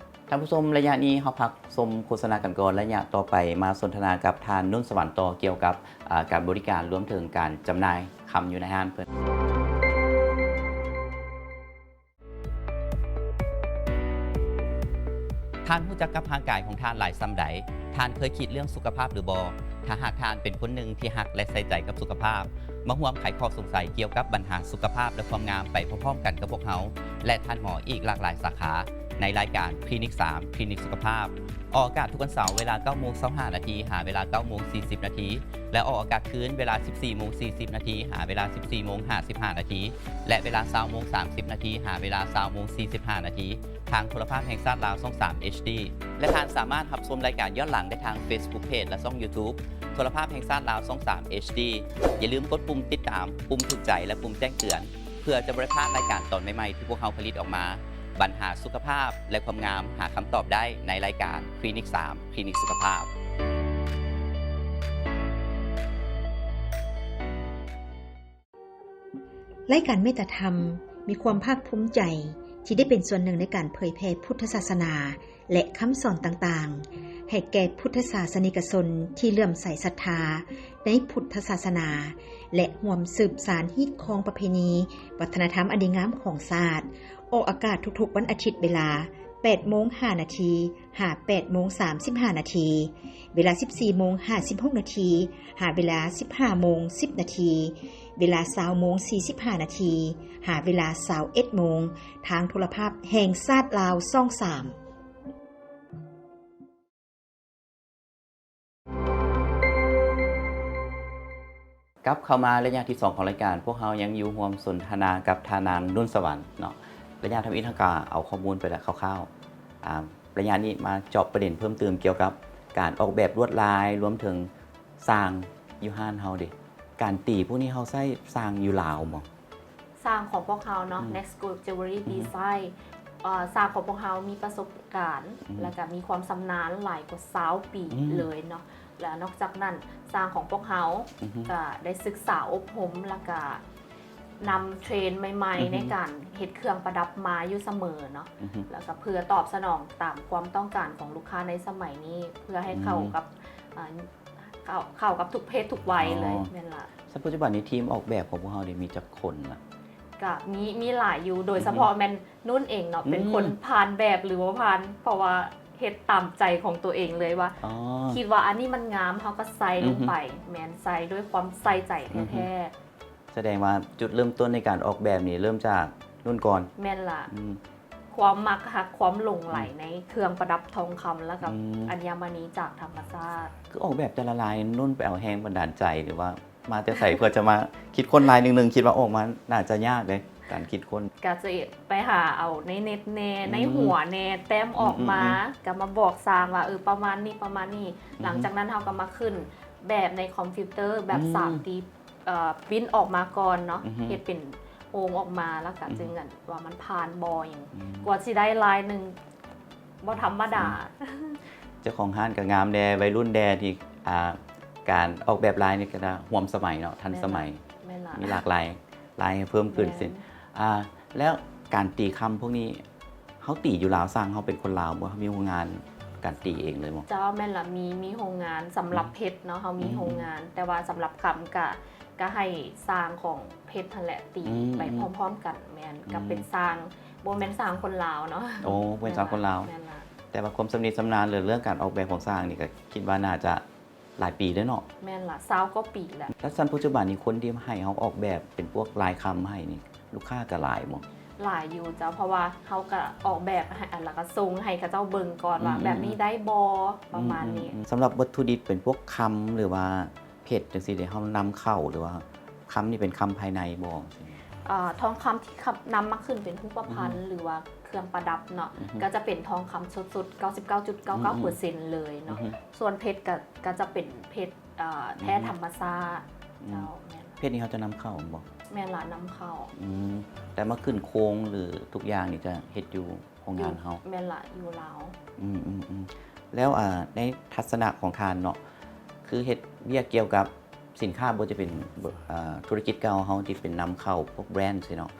ທ່ານຜູ້ຊົມ ໄລຍະນີ້ເຮົາພັກຊົມໂຄສະນາກັນກ່ອນ, ໄລຍະຕໍ່ໄປມາສົນທະນາກັບທ່ານ ນຸນສະຫວັນ ຕໍ່ກ່ຽວກັບ ອາ ການບໍລິການ ລວມເຖິງການຈຳໜ່າຍຄຳຢູ່ໃນຮ້ານເພິ່ນ. ທ່ານຮູ້ຈັກກັບຮ່າງກາຍຂອງທ່ານຫຼາຍສ່ຳໃດ? ທ່ານເຄີຍຄິດເລື່ອງສຸຂະພາບຫຼືບໍ່? ຖ້າຫາກທ່ານເປັນຄົນໜຶ່ງທີ່ຮັກ ແລະ ໃສ່ໃຈກັບສຸຂະພາບ, ມາຮ່ວມໄຂຂໍ້ສົງໄສກ່ຽວກັບບັນຫາສຸຂະພາບ ແລະ ຄວາມງາມໄປພ້ອມໆກັນກັບພວກເຮົາ ແລະ ທ່ານໝໍອີກຫຼາກຫຼາຍສາຂາ ໃນລາຍການ ຄລີນິກສາມ ຄລີນິກສຸຂະພາບ ອອກອາກາດທຸກວັນເສົາເວລາເກົ້າໂມງຊາວຫ້ານາທີ ຫາເວລາເກົ້າໂມງສີ່ສິບນາທີ ແລະ ອອກອາກາດຄືນເວລາສິບສີ່ໂມງສີ່ສິບນາທີ ຫາເວລາສິບສີ່ໂມງຫ້າສິບຫ້ານາທີ ແລະ ເວລາຊາວໂມງສາມສິບນາທີ ຫາເວລາຊາວໂມງສີ່ສິບຫ້ານາທີ ທາງໂທລະພາບແຫ່ງຊາດລາວ ຊ່ອງສາມ ເອັດດີ ແລະ ທ່ານສາມາດຮັບຊົມລາຍການຍ້ອນຫຼັງໄດ້ທາງເຟສບຸກເພຈ ແລະ ຊ່ອງຢູທູບ ໂທລະພາບແຫ່ງຊາດລາວ ຊ່ອງສາມ ເອັດດີ. ຢ່າລືມກົດປຸ່ມຕິດຕາມ, ປຸ່ມຖືກໃຈ ແລະ ປຸ່ມແຈ້ງເຕືອນ ເພື່ອຈະບໍ່ໄດ້ພາດລາຍການຕອນໃໝ່ໆທີ່ພວກເຮົາຜະລິດອອກມາ. ບັນຫາສຸຂະພາບ ແລະ ຄວາມງາມ ຫາຄຳຕອບໄດ້ໃນລາຍການ ຄລີນິກສາມ ຄລີນິກສຸຂະພາບ. ລາຍການເມດຕາທຳ ມີຄວາມພາກພູມໃຈທີ່ໄດ້ເປັນສ່ວນໜຶ່ງໃນການເຜີຍແຜ່ພຸດທະສາສະໜາ ແລະ ຄຳສອນຕ່າງໆ ໃຫ້ແກ່ພຸດທະສາສະນິກະຊົນທີ່ເຫຼື້ອມໃສສັດທາໃນພຸດທະສາສະໜາ ແລະ ຮ່ວມສືບສານຮີດຄອງປະເພນີ ວັດທະນະທຳອັນດີງາມຂອງຊາດ. ອອກອາກາດທຸກໆວັນອາທິດເວລາແປດໂມງຫ້ານາທີ ຫາແປດໂມງສາມສິບຫ້ານາທີ, ເວລາສິບສີ່ໂມງຫ້າສິບຫົກນາທີ ຫາເວລາສິບຫ້າໂມງສິບນາທີ, ເວລາຊາວໂມງສີ່ສິບຫ້ານາທີ ຫາເວລາຊາວເອັດໂມງ ທາງໂທລະພາບແຫ່ງຊາດລາວ ຊ່ອງສາມ. ກັບເຂົ້າມາໄລຍະທີສອງຂອງລາຍການ, ພວກເຮົາຍັງຢູ່ຮ່ວມສົນທະນາກັບທ່ານນາງ ນຸນສະຫວັນ ເນາະ. ໄລຍະທຳອິດເຮົາກະເອົາຂໍ້ມູນໄປແລ້ວຄ່າວໆ, ອາ ໄລຍະນີ້ມາເຈາະປະເດັນເພີ່ມເຕີມກ່ຽວກັບການອອກແບບລວດລາຍ, ລວມເຖິງຊ່າງຢູ່ຮ້ານເຮົາເດ. ການຕີພວກນີ້ເຮົາໃຊ້ຊ່າງຢູ່ລາວບໍ່? ຊ່າງຂອງພວກເຮົາເນາະ ອືມ Next Gold Jewelry ອືຮຶ Design ເອີ ຊ່າງຂອງພວກເຮົາມີປະສົບການ ອືຮຶ ແລ້ວກະມີຄວາມຊຳນານຫຼາຍກວ່າຊາວປີ ອືມ ເລີຍເນາະ. ແລ້ວນອກຈາກນັ້ນ ຊ່າງຂອງພວກເຮົາ ອືຮຶ ກະໄດ້ສຶກສາອົບຮົມ ແລ້ວກະນຳເທຣນໃໝ່ໆ ອືຮຶ ໃນການເຮັດເຄື່ອງປະດັບມາຢູ່ສະເໝີເນາະ ອືຮຶ ແລ້ວກະເພື່ອຕອບສະໜອງຕາມຄວາມຕ້ອງການຂອງລູກຄ້າໃນສະໄໝນີ້ ເພື່ອໃຫ້ເຂົ້າ ອືມ ກັບ ອາ ເຂົ້າ ເຂົ້າກັບທຸກເພດທຸກໄວເລີຍ. ອໍ ແມ່ນລະ. ເຊິ່ງປັດຈຸບັນນີ້ທີມອອກແບບຂອງພວກເຮົານີ້ມີຈັກຄົນລະ? ກະມີ ມີຫຼາຍຢູ່ ໂດຍສະເພາະ ອືຮຶ ແມ່ນນຸນເອງເນາະ ອືມ ເປັນຄົນຜ່ານແບບ ຫຼືວ່າຜ່ານ ເພາະວ່າເຮັດຕາມໃຈຂອງຕົວເອງເລີຍວ່າ ອໍ ຄິດວ່າອັນນີ້ມັນງາມ ເຮົາກະໃສ່ລົງໄປ. ອືຮຶ ແມ່ນ ໃສ່ດ້ວຍຄວາມໃສ່ໃຈແທ້ໆ. ອືຮຶ ສະແດງວ່າຈຸດເລີ່ມຕົ້ນໃນການອອກແບບນີ້ເລີ່ມຈາກນຸນກ່ອນ. ແມ່ນລະ. ອືມ ຄວາມມັກຮັກ ຄວາມຫຼົງໄຫຼ ອືມ ໃນເຄື່ອງປະດັບທອງຄຳ ແລ້ວກະ ອືມ ອັນຍະມະນີຈາກທຳມະຊາດ. ຄືອອກແບບແຕ່ລະລາຍ ນຸນໄປເອົາແຮງບັນດານໃຈ ຫຼືວ່າມາແຕ່ໃສ ເພື່ອຈະມາຄິດຄົ້ນລາຍໜຶ່ງໆ ຄິດວ່າອອກມາໜ້າຈະຍາກເດ້ ການຄິດຄົ້ນ. ກະຈະໄປຫາເອົາໃນເນັດແດ່ ອືມ ໃນຫົວແດ່ ແຕ້ມອອກມາ ອືມໆໆ ກະມາບອກຊ່າງວ່າ ເອີ ປະມານນີ້ ປະມານນີ້. ອືມ ຫຼັງຈາກນັ້ນເຮົາກະມາຂຶ້ນແບບໃນຄອມພິວເຕີ ແບບ ອືມ ສາມດີ ເອີ ປຣິ້ນອອກມາກ່ອນເນາະ ອືຮຶ ເຮັດເປັນໂຮງອອກມາ ແລ້ວກະ ອືຮຶ ຈຶ່ງ ອັນ ວ່າມັນຜ່ານບໍ່ຫຍັງ ອືມ ກວ່າຊິໄດ້ລາຍໜຶ່ງ ບໍ່ທຳມະດາ. ອືມ ເຈົ້າຂອງຮ້ານກະງາມແດ່ ໄວລຸ້ນແດ່ ທີ່ ອ່າ ການອອກແບບລາຍນີ້ກະຮ່ວມສະໄໝເນາະ ທັນສະໄໝ. ແມ່ນລະ. ມີຫຼາກຫຼາຍລາຍໃຫ້ເພີ່ມຂຶ້ນ. ແມ່ນ. ອາ ແລ້ວການຕີຄຳພວກນີ້ ເຮົາຕີຢູ່ລາວ ຊ່າງເຮົາເປັນຄົນລາວບໍ່? ເຮົາມີໂຮງງານການຕີເອງເລີຍບໍ່? ເຈົ້າ ແມ່ນລະ ມີ ມີໂຮງງານສຳລັບ ອືມ ເພັດເນາະ ເຮົາມີ ອືມ ໂຮງງານ ແຕ່ວ່າສຳລັບຄຳກະ ກະໃຫ້ຊ່າງຂອງເພັດຫັ້ນແຫຼະຕີ ອືມ ໄປ ອືມ ພ້ອມໆກັນ. ແມ່ນ ອືມ ກະເປັນຊ່າງ ບໍ່ແມ່ນຊ່າງຄົນລາວເນາະ. ໂອ້ ເປັນຊ່າງຄົນລາວ. ແມ່ນລະ ແຕ່ວ່າຄວາມຊຳນິຊຳນານ ຫຼືເລື່ອງການອອກແບບຂອງຊ່າງນີ້ ກະຄິດວ່າໜ້າຈະ ຫຼາຍປີແລ້ວເນາະ. ແມ່ນລະ ຊາວກວ່າປີແລ້ວ. ແລ້ວຊັ້ນປັດຈຸບັນນີ້ ຄົນທີ່ໃຫ້ເຮົາອອກແບບເປັນພວກລາຍຄຳໃຫ້ນີ້ ລູກຄ້າກະຫຼາຍບໍ່? ຫຼາຍຢູ່ເຈົ້າ ເພາະວ່າເຮົາກະອອກແບບໃຫ້ ແລ້ວກະສົ່ງໃຫ້ເຂົາເຈົ້າເບິ່ງກ່ອນວ່າ ອືມໆໆ ແບບນີ້ໄດ້ບໍ່ ປະມານນີ້. ອືມໆ ສຳລັບວັດຖຸດິບເປັນພວກຄຳ ຫຼືວ່າເພັດຈັ່ງຊີ້ເດ ເຮົານຳເຂົ້າ ຫຼືວ່າຄຳນີ້ເປັນຄຳພາຍໃນບໍ່? ເອີ ທອງຄຳທີ່ນຳມາຂຶ້ນເປັນຮູບປະພັນ ອືມ ຫຼືວ່າເຄື່ອງປະດັບເນາະ ອືຮຶ ກະຈະເປັນທອງຄຳສົດໆ ເກົ້າສິບເກົ້າຈຸດເກົ້າເກົ້າເປີເຊັນເລີຍເນາະ. ອືຮຶ ສ່ວນເພັດກະ ກະຈະເປັນເພັດ ເອີ ອືມ ແທ້ທຳມະຊາດ. ອືມ ເຈົ້າ ແມ່ນ. ເພັດນີ້ເຮົາຈະນຳເຂົ້າແມ່ນບໍ່? ແມ່ນລະ ນຳເຂົ້າ. ອືມ ແຕ່ມາຂຶ້ນໂຄງ ຫຼືທຸກຢ່າງນີ້ຈະເຮັດຢູ່ໂຮງງານເຮົາ. ແມ່ນລະ ຢູ່ລາວ. ອືມໆໆ ແລ້ວ ອາ ໃນທັດສະນະຂອງທ່ານເນາະ ຄືເຮັດວຽກກ່ຽວກັບສິນຄ້າ ບໍ່ວ່າຈະເປັນ ອາ ທຸລະກິດເກົ່າເຮົາທີ່ເປັນນຳເຂົ້າພວກແບຣນຊີ້ເນາະ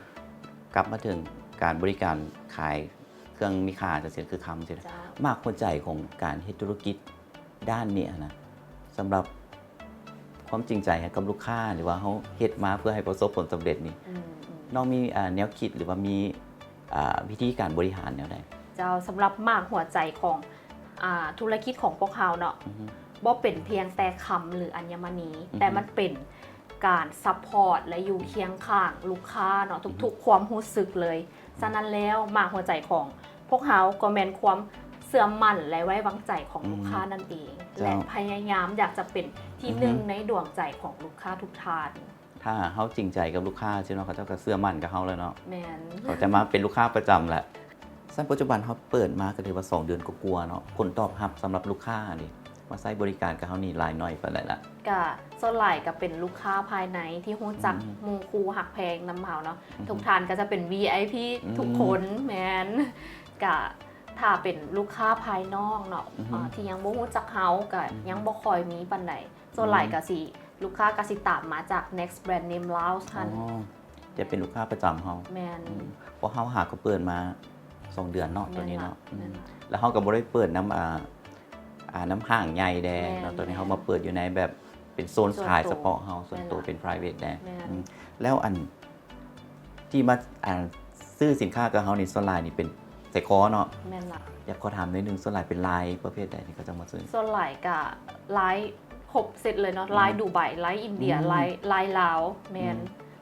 ກັບມາເຖິງການບໍລິການຂາຍເຄື່ອງມີຄ່າຈັ່ງຊີ້ ຄືຄຳຊີ້ນະ. ເຈົ້າ. ໝາກຫົວໃຈຂອງການເຮັດທຸລະກິດ ດ້ານນີ້ຫັ້ນນະ ສຳລັບຄວາມຈິງໃຈໃຫ້ກັບລູກຄ້າ ຫຼືວ່າເຮົາເຮັດມາເພື່ອໃຫ້ປະສົບຜົນສຳເລັດນີ້ ອືມໆ ນ້ອງມີ ອາ ແນວຄິດ ຫຼືວ່າມີ ອາ ວິທີການບໍລິຫານແນວໃດ? ເຈົ້າ ສຳລັບໝາກຫົວໃຈຂອງ ອາ ທຸລະກິດຂອງພວກເຮົາເນາະ ອືຮຶ ບໍ່ເປັນພຽງແຕ່ຄຳ ຫຼື ອັນຍະມະນີ ອືຮຶ ແຕ່ມັນເປັນການຊັບພອດ ແລະ ຢູ່ຄຽງຂ້າງລູກຄ້າເນາະ ອືຮຶ ທຸກໆຄວາມຮູ້ສຶກເລີຍ. ສະນັ້ນແລ້ວ ໝາກຫົວໃຈຂອງ ພວກເຮົາກໍແມ່ນຄວາມເຊື່ອໝັ້ນ ແລະ ໄວ້ວາງໃຈຂອງ ອືມ ລູກຄ້ານັ້ນເອງ ເຈົ້າ ແລະ ພະຍາຍາມຢາກຈະເປັນທີໜຶ່ງ ອືຮຶ ໃນດວງໃຈຂອງລູກຄ້າທຸກທ່ານ. ຖ້າເຮົາຈິງໃຈກັບລູກຄ້າຊີ້ເນາະ ເຂົາເຈົ້າກະເຊື່ອໝັ້ນກັບເຮົາແລ້ວເນາະ. ແມ່ນ. ເຂົາຈະມາເປັນລູກຄ້າປະຈຳແຫຼະ. ຊັ້ນປັດຈຸບັນເຮົາເປີດມາກະຖືວ່າສອງເດືອນກວ່າໆເນາະ ຜົນຕອບຮັບສຳລັບລູກຄ້ານີ້ ມາໃຊ້ບໍລິການກັບເຮົານີ້ຫຼາຍໜ້ອຍປານໃດລະ? ກະສ່ວນຫຼາຍກະເປັນລູກຄ້າພາຍໃນທີ່ຮູ້ຈັກ ອືມ ໝູ່ຄູ່ຮັກແພງນຳເຮົາເນາະ ອືມ ທຸກທ່ານກະຈະເປັນ ວີໄອພີ ອືມ ທຸກຄົນ ແມ່ນ ກະຖ້າເປັນລູກຄ້າພາຍນອກເນາະ ອືມ ເອີ່ ທີ່ຍັງບໍ່ຮູ້ຈັກເຮົາ ກະ ອືມ ຍັງບໍ່ຄ່ອຍມີປານໃດ ສ່ວນຫຼາຍ ອືມ ກະຊິ ລູກຄ້າກະຊິຕາມມາຈາກ Next Brand Name Lounge ຫັ້ນ ອໍ ຈະເປັນລູກຄ້າປະຈຳເຮົາ ແມ່ນ ອືມ ເພາະເຮົາຫາກໍເປີດມາສອງເດືອນເນາະ ແມ່ນ ໂຕນີ້ເນາະ ລະ ອືມ ແມ່ນລະ ແລ້ວເຮົາກໍບໍ່ໄດ້ເປີດນຳ ອ່າ ອ່າ ນຳຫ້າງໃຫຍ່ແດ່ ແມ່ນ ເນາະ ໂຕນີ້ເຮົາມາເປີດຢູ່ໃນແບບເປັນໂຊນຂາຍສະເພາະເຮົາ ສ່ວນໂຕ ແມ່ນລະ ເປັນ private ແດ່ ແມ່ນ ອືມ ແລ້ວອັນທີ່ມາ ອ່າ ຊື້ສິນຄ້າກັບເຮົານີ້ ສ່ວນຫຼາຍນີ້ເປັນ ໃສ່ຄໍເນາະ ແມ່ນລະ ຢາກຂໍຖາມໜ້ອຍໜຶ່ງ ສ່ວນຫຼາຍເປັນລາຍປະເພດໃດທີ່ເຂົາເຈົ້າມາຊື້? ສ່ວນຫຼາຍກະລາຍຄົບເຊັດເລີຍເນາະ ອືມ ລາຍດູໄບ ລາຍອິນເດຍ ອືມ ລາຍ ລາຍລາວ ແມ່ນ ອືມ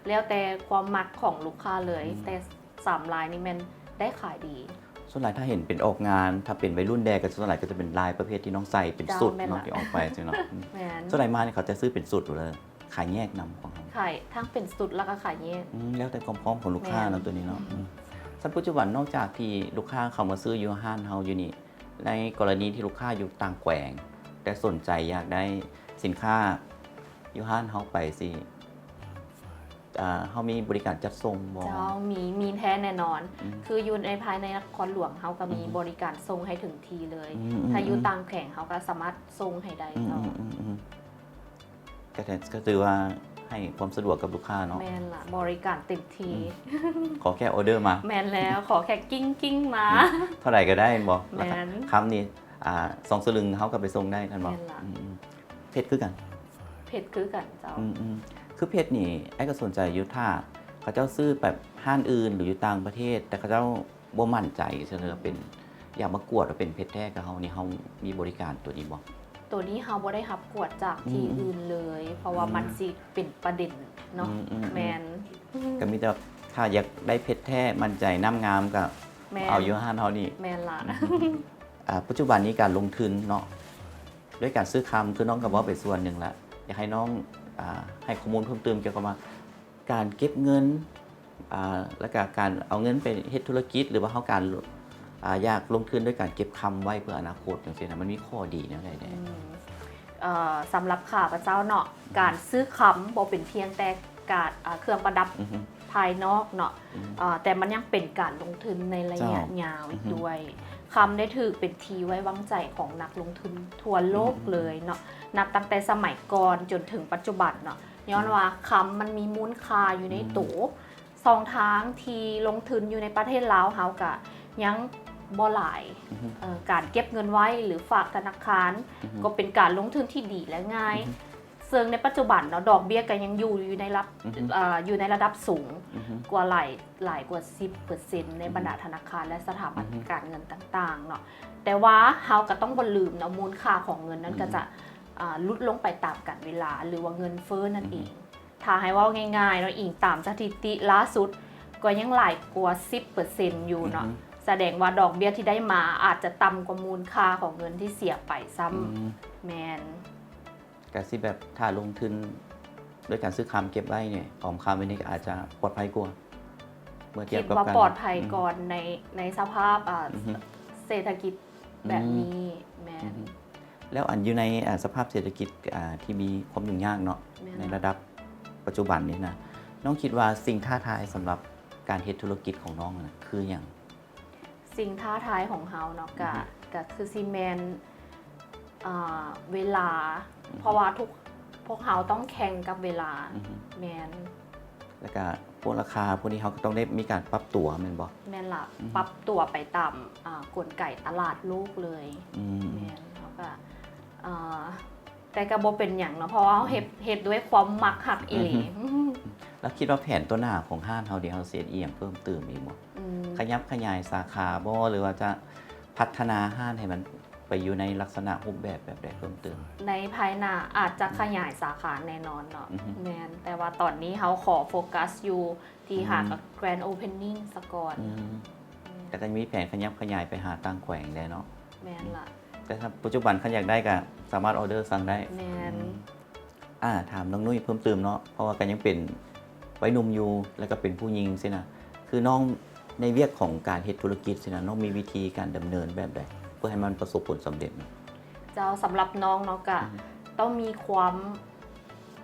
ແລ້ວແຕ່ຄວາມມັກຂອງລູກຄ້າເລີຍ ອືມ ແຕ່ສາມລາຍນີ້ແມ່ນໄດ້ຂາຍດີ. ສ່ວນຫຼາຍຖ້າເຫັນເປັນອອກງານ ຖ້າເປັນໄວລຸ້ນແດ່ ກໍສ່ວນຫຼາຍກໍຈະເປັນລາຍປະເພດທີ່ນ້ອງໃສ່ເປັນ ເຈົ້າ ຊຸດ ແມ່ນ ເນາະ ລະ ທີ່ອອກໄປຊີ້ເນາະ ອືມ ແມ່ນ ສ່ວນຫຼາຍມານີ້ເຂົາຈະຊື້ເປັນຊຸດຢູ່ເລີຍ ຂາຍແຍກນຳຂອງເຮົາ ຂາຍທັງເປັນຊຸດແລ້ວກໍຂາຍແຍກ ອືມ ແລ້ວແຕ່ຄວາມພ້ອມຂອງລູກຄ້າ ແມ່ນ ເນາະ ໂຕນີ້ເນາະ ອືມ ອືມ ຊັ້ນປັດຈຸບັນນອກຈາກທີ່ລູກຄ້າເຂົ້າມາຊື້ຢູ່ຮ້ານເຮົາຢູ່ນີ້ ໃນກໍລະນີທີ່ລູກຄ້າຢູ່ຕ່າງແຂວງ ແຕ່ສົນໃຈຢາກໄດ້ສິນຄ້າຢູ່ຮ້ານເຮົາໄປຊີ້ ອ່າ ເຮົາມີບໍລິການຈັດສົ່ງບໍ່? ເຈົ້າ ມີ ມີແທ້ແນ່ນອນ ອືມ ຄືຢູ່ໃນພາຍໃນນະຄອນຫຼວງເຮົາກໍມີ ອືຮຶ ບໍລິການສົ່ງໃຫ້ເຖິງທີ່ເລີຍ ອືມໆໆ ຖ້າຢູ່ຕ່າງແຂວງເຮົາກໍສາມາດສົ່ງໃຫ້ໄດ້ ອືມໆໆ ເຈົ້າ ອືມ ກໍ ກໍຖືວ່າໃຫ້ຄວາມສະດວກກັບລູກຄ້າເນາະ ແມ່ນລະ ບໍລິການເຕັມທີ່ ອືມ ຂໍແຄ່ອໍເດີມາ ແມ່ນແລ້ວ ຂໍແຄ່ກິ້ງໆມາ ອືມ ເທົ່າໃດກໍໄດ້ແມ່ນບໍ່? ແມ່ນ ລາຄາ ຄຳນີ້ ອ່າ ສອງສະລຶງເຮົາກໍໄປສົ່ງໄດ້ ແມ່ນບໍ່? ແມ່ນລະ ອືມ ເພັດຄືກັນ ເພັດຄືກັນເຈົ້າ ອືມໆ ຄືເພັດນີ້ ອ້າຍກໍສົນໃຈຢູ່ ຖ້າເຂົາເຈົ້າຊື້ແບບຮ້ານອື່ນ ຫຼື ຢູ່ຕ່າງປະເທດ ແຕ່ເຂົາເຈົ້າບໍ່ໝັ້ນໃຈ ສະເໜີເປັນ ອືມ ຢາກມາກວດວ່າເປັນເພັດແທ້ກັບເຮົານີ້ ເຮົາມີບໍລິການໂຕນີ້ບໍ່? ໂຕນີ້ເຮົາບໍ່ໄດ້ຮັບກວດຈາກທີ່ ອືມໆ ອື່ນເລີຍ ເພາະວ່າ ອືມ ມັນຊິເປັນປະເດັນເນາະ ອືມໆໆ ແມ່ນ ກໍມີແຕ່ຖ້າຢາກໄດ້ເພັດແທ້ໝັ້ນໃຈ ນ້ຳງາມກໍ ແມ່ນ ເອົາຢູ່ຮ້ານເຮົານີ້ ແມ່ນລະ ອືມ ອ່າ ປັດຈຸບັນນີ້ການລົງທຶນເນາະ ດ້ວຍການຊື້ຄຳ ຄືນ້ອງກໍເວົ້າໄປສ່ວນໜຶ່ງລະ ຢາກໃຫ້ນ້ອງ ອ່າ ໃຫ້ຂໍ້ມູນເພີ່ມເຕີມກ່ຽວກັບວ່າ ການເກັບເງິນ ອ່າ ແລ້ວກະການເອົາເງິນໄປເຮັດທຸລະກິດ ຫຼືວ່າເຮົາການ ອ່າ ຢາກລົງທຶນໂດຍການເກັບຄຳໄວ້ເພື່ອອະນາຄົດຈັ່ງຊີ້ນະ ມັນມີຂໍ້ດີແນວໃດແດ່? ອືມ ເອີ່ ສຳລັບຂ້າພະເຈົ້າເນາະ ອືມ ການຊື້ຄຳບໍ່ເປັນພຽງແຕ່ການ ເອີ່ ເຄື່ອງປະດັບ ອືຮຶ ພາຍນອກເນາະ ອືມ ເອີ່ ແຕ່ມັນຍັງເປັນການລົງທຶນໃນໄລຍະ ເຈົ້າ ຍາວອີກ ອືຮຶ ດ້ວຍ. ຄຳໄດ້ຖືກເປັນທີ່ໄວ້ວາງໃຈຂອງນັກລົງທຶນທົ່ວໂລກ ອືມ ເລີຍເນາະ ນັບຕັ້ງແຕ່ສະໄໝກ່ອນຈົນເຖິງປັດຈຸບັນເນາະ ຍ້ອນວ່າຄຳມັນມີມູນຄ່າຢູ່ໃນໂຕ ອືມ ຊ່ອງທາງທີ່ລົງທຶນຢູ່ໃນປະເທດລາວເຮົາກະຍັງບໍ່ຫຼາຍ ອືຮຶ ເອີ່ ການເກັບເງິນໄວ້ ຫຼື ຝາກທະນາຄານ ອືຮຶ ກໍເປັນການລົງທຶນທີ່ດີ ແລະ ງ່າຍ ອືຮຶ ເຊິ່ງໃນປັດຈຸບັນເນາະ ດອກເບ້ຍກໍຍັງຢູ່ ຢູ່ໃນລະດັບ ອືຮຶ ເອີ່ ຢູ່ໃນລະດັບສູງ ອືຮຶ ກວ່າຫຼາຍ ຫຼາຍກວ່າສິບເປີເຊັນ ໃນບັນດາ ອືຮຶ ທະນາຄານ ແລະ ສະຖາບັນ ອືຮຶ ການເງິນຕ່າງໆເນາະ ແຕ່ວ່າເຮົາກໍຕ້ອງບໍ່ລືມເນາະ ມູນຄ່າຂອງເງິນນັ້ນ ອືຮຶ ກໍຈະ ອ່າ ຫຼຸດລົງໄປຕາມການເວລາ ຫຼືວ່າເງິນເຟີ້ນັ້ນເອງ. ອືຮຶ ຖ້າໃຫ້ເວົ້າງ່າຍໆເນາະ ອີງຕາມສະຖິຕິລ່າສຸດ ກໍຍັງຫຼາຍກວ່າສິບເປີເຊັນຢູ່ເນາະ ອືຮຶ ສະແດງວ່າດອກເບ້ຍທີ່ໄດ້ມາອາດຈະຕ່ຳກວ່າມູນຄ່າຂອງເງິນທີ່ເສຍໄປຊ້ຳ. ອືມ ແມ່ນ ກະຊິແບບຖ້າລົງທຶນໂດຍການຊື້ຄຳເກັບໄວ້ນີ້ ອອມຄຳໄວ້ນີ້ກໍອາດຈະປອດໄພກວ່າ ເມື່ອທຽບກັບ ຄິດວ່າປອດໄພ ອືມ ກ່ອນໃນ ໃນສະພາບ ອ່າ ອືຮຶ ເສດຖະກິດ ແບບນີ້ ອືມ ແມ່ນ ອືຮຶ ແລ້ວອັນຢູ່ໃນ ອ່າ ສະພາບເສດຖະກິດ ອ່າ ທີ່ມີຄວາມຫຍຸ້ງຍາກເນາະ ແມ່ນ ໃນລະດັບປັດຈຸບັນນີ້ນະ ນ້ອງຄິດວ່າສິ່ງທ້າທາຍສຳລັບການເຮັດທຸລະກິດຂອງນ້ອງນະ ຄືຫຍັງ? ສິ່ງທ້າທາຍຂອງເຮົາເນາະ ກະ ອືຮຶ ກະຄືຊິແມ່ນ ອ່າ ເວລາ ອືຮຶ ເພາະວ່າທຸກ ພວກເຮົາຕ້ອງແຂ່ງກັບເວລາ ອືຮຶ ແມ່ນ ແລ້ວກະພວກລາຄາພວກນີ້ເຮົາກໍຕ້ອງໄດ້ມີການປັບຕົວແມ່ນບໍ່? ແມ່ນລະ ອືມ ປັບຕົວໄປຕາມ ອ່າ ກົນໄກຕະຫຼາດໂລກເລີຍ ອືມ ແມ່ນ ເຮົາກະ ອ່າ ແຕ່ກະບໍ່ເປັນຫຍັງເນາະ ເພາະວ່າເຮົາເຮັດ ອືມ ເຮັດດ້ວຍຄວາມມັກຮັກອີ່ຫຼີ ອືມ ແລ້ວຄິດວ່າແຜນຕໍ່ໜ້າຂອງຮ້ານເຮົານີ້ ເຮົາຊິເຮັດອີ່ຫຍັງເພີ່ມເຕີມອີກບໍ່? ອືມ ຂະຫຍັບຂະຫຍາຍສາຂາບໍ່ ຫຼືວ່າຈະພັດທະນາຮ້ານໃຫ້ມັນ ໄປຢູ່ໃນລັກສະນະຮູບແບບແບບໃດເພີ່ມເຕີມ? ໃນພາຍໜ້າອາດຈະຂະຫຍາຍສາຂາແນ່ນອນເນາະ ອືຮຶ ແມ່ນ ແຕ່ວ່າຕອນນີ້ເຮົາຂໍໂຟກັສຢູ່ທີ່ ອືມ ຫາ Grand Opening ສາກ່ອນ ອືມ ອືມ ແຕ່ກໍມີແຜນຂະຫຍັບຂະຫຍາຍໄປຫາຕ່າງແຂວງແດ່ເນາະ ແມ່ນລະ ອືມ ແຕ່ຖ້າປັດຈຸບັນຄັນຢາກໄດ້ກໍສາມາດອໍເດີສັ່ງໄດ້ ແມ່ນ ອືມ ອ່າ ຖາມນ້ອງນຸ້ຍເພີ່ມເຕີມເນາະ ເພາະວ່າກໍຍັງເປັນໄວໜຸ່ມຢູ່ ແລ້ວກໍເປັນຜູ້ຍິງຊີ້ນະ ຄືນ້ອງໃນວຽກຂອງການເຮັດທຸລະກິດຊີ້ນະ ນ້ອງມີວິທີການດຳເນີນແບບໃດ ເພື່ອໃຫ້ມັນປະສົບຜົນສຳເລັດ? ເຈົ້າ ສຳລັບນ້ອງເນາະ ກະ ອືມ ຕ້ອງມີຄວາມ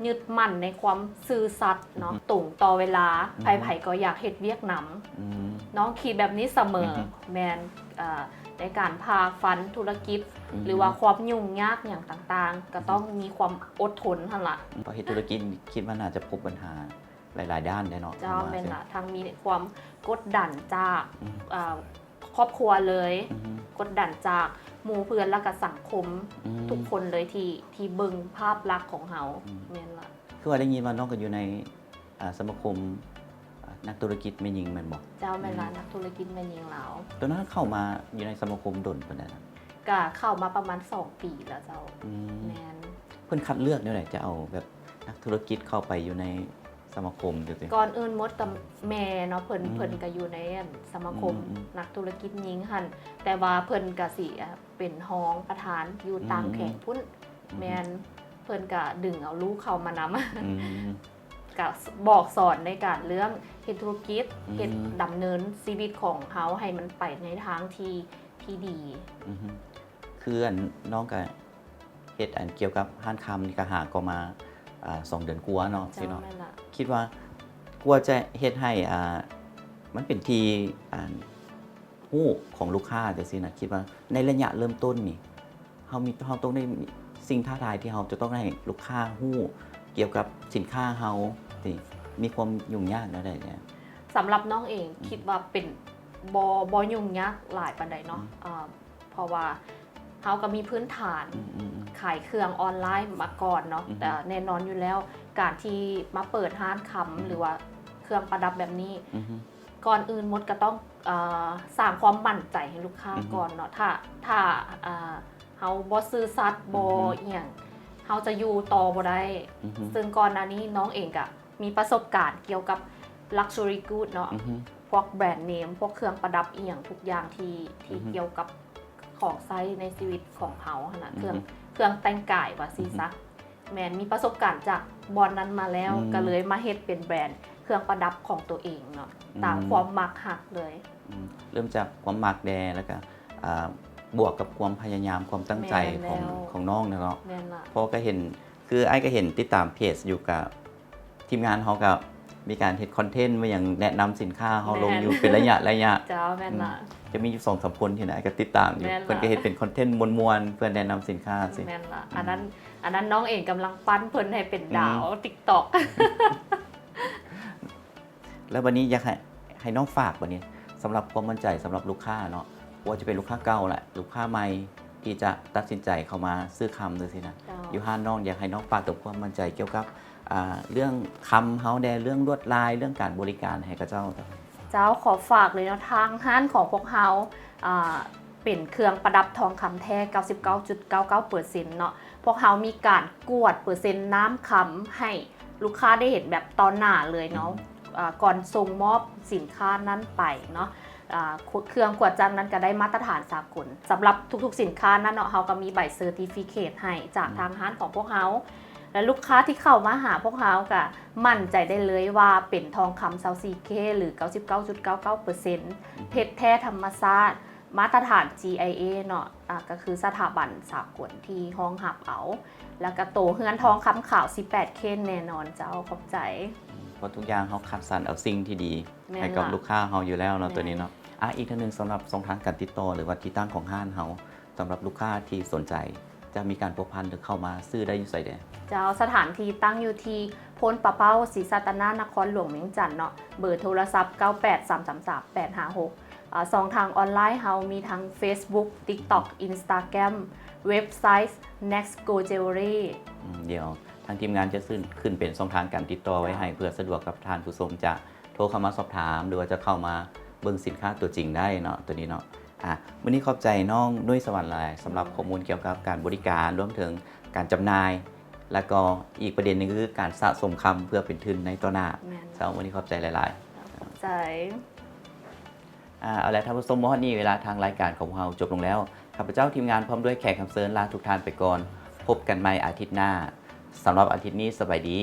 ຍຶດໝັ້ນໃນຄວາມຊື່ສັດເນາະ ອືຮຶ ຕົງຕໍ່ເວລາ ອືຮຶ ໃຜໆກໍຢາກເຮັດວຽກນຳ ອືມ ນ້ອງຄິດແບບນີ້ສະເໝີ ອືຮຶ ແມ່ນ ເອີ ໃນການຝ່າຟັນທຸລະກິດ ອືຮຶ ຫຼືວ່າຄວາມຫຍຸ້ງຍາກຫຍັງຕ່າງໆ ກະ ອືຮຶ ຕ້ອງມີຄວາມອົດທົນຫັ້ນລະ ອືມ ເພາະເຮັດທຸລະກິດຄິດວ່າໜ້າຈະພົບບັນຫາ ຫຼາຍໆດ້ານເດ້ເນາະ ເຈົ້າ ແມ່ນລະ ທັງມີຄວາມກົດດັນຈາກ ອືມ ເອີ ຄອບຄົວເລີຍ ອືຮຶ ກົດດັນຈາກໝູ່ເພື່ອນ ແລ້ວກະສັງຄົມ ອືມ ທຸກຄົນເລີຍທີ່ ທີ່ເບິ່ງພາບລັກຂອງເຮົາ ອືມ ແມ່ນລະ ຄືວ່າໄດ້ຍິນວ່ານ້ອງກໍຢູ່ໃນ ອາ ສະມາຄົມ ອາ ນັກທຸລະກິດແມ່ຍິງແມ່ນບໍ່? ເຈົ້າ ແມ່ນລະ ອືມ ນັກທຸລະກິດແມ່ຍິງລາວ ຕອນນັ້ນເຂົ້າມາຢູ່ໃນສະມາຄົມດົນປານໃດລະ? ກະເຂົ້າມາປະມານສອງປີແລ້ວເຈົ້າ ອືມ ແມ່ນ ເພິ່ນຄັດເລືອກແນວໃດ ຈະເອົາແບບນັກທຸລະກິດເຂົ້າໄປຢູ່ໃນສະມາຄົມຈັ່ງຊີ້? ກ່ອນອື່ນໝົດກະແມ່ເນາະ ເພິ່ນ ອືມ ເພິ່ນກະຢູ່ໃນ ອັນ ສະມາຄົມ ອືມໆ ນັກທຸລະກິດຍິງຫັ້ນ ແຕ່ວ່າເພິ່ນກະຊິ ເປັນຮອງປະທານຢູ່ ອືມ ຕ່າງແຂວງພຸ້ນ ອືມ ແມ່ນ ເພິ່ນກະດຶງເອົາລູກເຂົ້າມານຳ ອືມ ກະບອກສອນໃນການເລື່ອງເຮັດທຸລະກິດ ອືມ ເຮັດດຳເນີນຊີວິດຂອງເຮົາໃຫ້ມັນໄປໃນທາງທີ່ ທີ່ດີ ອືຮຶ ຄືອັນ ນ້ອງກະເຮັດອັນກ່ຽວກັບຮ້ານຄຳນີ້ກະຫາກໍມາ ອາ ສອງເດືອນກວ່າເນາະ ເຈົ້າ ຊິເນາະ ແມ່ນລະ ຄິດວ່າກວ່າຈະເຮັດໃຫ້ ອາ ມັນເປັນທີ່ ອັນ ຮູ້ຂອງລູກຄ້າຈັ່ງຊີ້ນະ ຄິດວ່າໃນໄລຍະເລີ່ມຕົ້ນນີ້ ເຮົາມີ ເຮົາຕ້ອງໄດ້ ສິ່ງທ້າທາຍທີ່ເຮົາຈະຕ້ອງໃຫ້ລູກຄ້າຮູ້ກ່ຽວກັບສິນຄ້າເຮົາ ທີ່ມີຄວາມຫຍຸ້ງຍາກແນວໃດແດ່? ສຳລັບນ້ອງເອງ ອືມ ຄິດວ່າເປັນ ບໍ່ ບໍ່ຫຍຸ້ງຍາກຫຼາຍປານໃດເນາະ ອືມ ເອີ ເພາະວ່າເຮົາກໍມີພື້ນຖານ ອືມໆໆ ຂາຍເຄື່ອງອອນລາຍມາກ່ອນເນາະ ອືຮຶ ແຕ່ແນ່ນອນຢູ່ແລ້ວ ການທີ່ມາເປີດຮ້ານຄຳ ອືຮຶ ຫຼືວ່າເຄື່ອງປະດັບແບບນີ້ ອືຮຶ ກ່ອນອື່ນໝົດກໍຕ້ອງ ເອີ ສ້າງຄວາມໝັ້ນໃຈໃຫ້ລູກຄ້າ ອືຮຶ ກ່ອນເນາະ ຖ້າ ຖ້າ ເອີ ເຮົາບໍ່ຊື່ສັດ ອືຮຶ ບໍ່ອີ່ຫຍັງ ເຮົາຈະຢູ່ຕໍ່ບໍ່ໄດ້ ອືຮຶ ເຊິ່ງກ່ອນໜ້ານີ້ນ້ອງເອງກະມີປະສົບການກ່ຽວກັບ luxury good ເນາະ ອືຮຶ ພວກແບຣນເນມ ພວກເຄື່ອງປະດັບອີ່ຫຍັງທຸກຢ່າງທີ່ ທີ່ ອືຮຶ ກ່ຽວກັບຂອງໃຊ້ໃນຊີວິດຂອງເຮົາຫັ້ນນະ ອືຮຶ ເຄື່ອງ ເຄື່ອງແຕ່ງກາຍວ່າຊີ້ຊະ ອືຮຶ ແມ່ນ ມີປະສົບການຈາກບ່ອນນັ້ນມາແລ້ວ ອືມ ກໍເລີຍມາເຮັດເປັນແບຣນເຄື່ອງປະດັບຂອງຕົວເອງເນາະ ອືມ ຕາມຄວາມມັກຮັກເລີຍ ອືມ ເລີ່ມຈາກຄວາມມັກແດ່ ແລ້ວກໍ ອ່າ ບວກກັບຄວາມພະຍາຍາມ ຄວາມຕັ້ງໃຈ ແມ່ນແລ້ວ ຂອງ ຂອງນ້ອງນະເນາະ ແມ່ນລະ ເພາະກໍເຫັນ ຄືອ້າຍກໍເຫັນຕິດຕາມເພຈຢູ່ ກໍທີມງານເຮົາກໍມີການເຮັດຄອນເທັນ ມີຫຍັງແນະນຳສິນຄ້າເຮົາ ແມ່ນ ລົງຢູ່ເປັນໄລຍະ ໄລຍະ ເຈົ້າ ແມ່ນລະ ອືມ ຈະມີຢູ່ສອງສາມຄົນທີ່ອ້າຍກໍຕິດຕາມຢູ່ ແມ່ນລະ ເພິ່ນກໍເຮັດເປັນຄອນເທັນມ່ວນໆ ເພື່ອແນະນຳສິນຄ້າຊີ້ ແມ່ນລະ ອືມ ອັນນັ້ນ ອັນນັ້ນນ້ອງເອງກຳລັງປັ້ນເພິ່ນໃຫ້ເປັນດາວ ອືມ TikTok ແລ້ວບັດນີ້ຢາກໃຫ້ ໃຫ້ນ້ອງຝາກບັດນີ້ ສຳລັບຄວາມໝັ້ນໃຈສຳລັບລູກຄ້າເນາະ ບໍ່ວ່າຈະເປັນລູກຄ້າເກົ່າແຫຼະ ລູກຄ້າໃໝ່ທີ່ຈະຕັດສິນໃຈເຂົ້າມາຊື້ຄຳຈັ່ງຊີ້ນະ ເຈົ້າ ຢູ່ຮ້ານນ້ອງ ຢາກໃຫ້ນ້ອງຝາກເຖິງຄວາມໝັ້ນໃຈກ່ຽວກັບ ອ່າ ເລື່ອງຄຳເຮົາແດ່ ເລື່ອງລວດລາຍ ເລື່ອງການບໍລິການໃຫ້ເຂົາເຈົ້າ. ເຈົ້າ ຂໍຝາກເລີຍເນາະ ທາງຮ້ານຂອງພວກເຮົາ ອ່າ ເປັນເຄື່ອງປະດັບທອງຄຳແທ້ ເກົ້າສິບເກົ້າຈຸດເກົ້າເກົ້າເປີເຊັນ ເນາະ ພວກເຮົາມີການກວດເປີເຊັນນ້ຳຄຳໃຫ້ລູກຄ້າໄດ້ເຫັນແບບຕໍ່ໜ້າເລີຍເນາະ ອືມ ອ່າ ກ່ອນສົ່ງມອບສິນຄ້ານັ້ນໄປເນາະ ອ່າ ເຄື່ອງຂວດຈັກນັ້ນກໍໄດ້ມາດຕະຖານສາກົນ ສຳລັບທຸກໆສິນຄ້ານັ້ນເນາະ ເຮົາກໍມີໃບເຊີຕິຟິເຄດໃຫ້ຈາກ ອືມ ທາງຮ້ານຂອງພວກເຮົາ ແລະ ລູກຄ້າທີ່ເຂົ້າມາຫາພວກເຮົາກໍໝັ້ນໃຈໄດ້ເລີຍວ່າເປັນທອງຄຳ ຊາວສີ່ເຄ ຫຼື ເກົ້າສິບເກົ້າຈຸດເກົ້າເກົ້າເປີເຊັນ ອືມ ເຮັດແທ້ທຳມະຊາດ ມາດຕະຖານ ຈີໄອເອ ເນາະ ອ່າ ກໍຄືສະຖາບັນສາກົນທີ່ຮອງຮັບເອົາ ແລ້ວກໍໂຕເຮືອນທອງຄຳຂາວ ສິບແປດເຄ ແນ່ນອນເຈົ້າ. ຂອບໃຈ. ອືມ ເພາະທຸກຢ່າງເຮົາຄັດສັນເອົາສິ່ງທີ່ດີ ແມ່ນ ໃຫ້ກັບ ລະ ລູກຄ້າເຮົາຢູ່ແລ້ວເນາະ ແມ່ນ ໂຕນີ້ເນາະ. ອາ ອີກເທື່ອໜຶ່ງ ສຳລັບຊ່ອງທາງການຕິດຕໍ່ ຫຼືວ່າທີ່ຕັ້ງຂອງຮ້ານເຮົາ ສຳລັບລູກຄ້າທີ່ສົນໃຈ ຈະມີການພົວພັນ ຫຼື ເຂົ້າມາຊື້ໄດ້ຢູ່ໃສແດ່? ເຈົ້າ ສະຖານທີ່ຕັ້ງຢູ່ທີ່ໂພນປາເປົ້າ ສີສັດຕະນາ ນະຄອນຫຼວງວຽງຈັນເນາະ. ເບີໂທລະສັບ ເກົ້າແປດສາມສາມສາມແປດຫ້າຫົກ ອາ ຊ່ອງທາງອອນລາຍເຮົາມີທັງ Facebook TikTok Instagram ເວັບໄຊ Next Go Jewelry. ອືມ ດຽວທາງທີມງານຈະຂຶ້ນ ຂຶ້ນເປັນຊ່ອງທາງການຕິດຕໍ່ໄວ້ໃຫ້ ເພື່ອສະດວກກັບທ່ານຜູ້ຊົມຈະໂທເຂົ້າມາສອບຖາມ ຫຼືວ່າຈະເຂົ້າມາເບິ່ງສິນຄ້າຕົວຈິງໄດ້ເນາະ ໂຕນີ້ເນາະ. ອາ ມື້ນີ້ຂອບໃຈນ້ອງນຸ້ຍສະຫວັນຫຼາຍ ສຳລັບຂໍ້ມູນກ່ຽວກັບການບໍລິການ ລວມເຖິງການຈຳໜ່າຍ ແລ້ວກໍອີກປະເດັນໜຶ່ງກໍຄືການສະສົມຄຳເພື່ອເປັນທຶນໃນຕໍ່ໜ້າ. ແມ່ນ ເຈົ້າ ມື້ນີ້ຂອບໃຈຫຼາຍໆ. ຂອບໃຈ. ອາ ເອົາລະ ທ່ານຜູ້ຊົມ ມາຮອດນີ້ເວລາທາງລາຍການຂອງພວກເຮົາຈົບລົງແລ້ວ. ຂ້າພະເຈົ້າທີມງານພ້ອມດ້ວຍແຂກຮັບເຊີນລາທຸກທ່ານໄປກ່ອນ. ພົບກັນໃໝ່ອາທິດໜ້າ. ສຳລັບອາທິດນີ້ ສະບາຍດີ.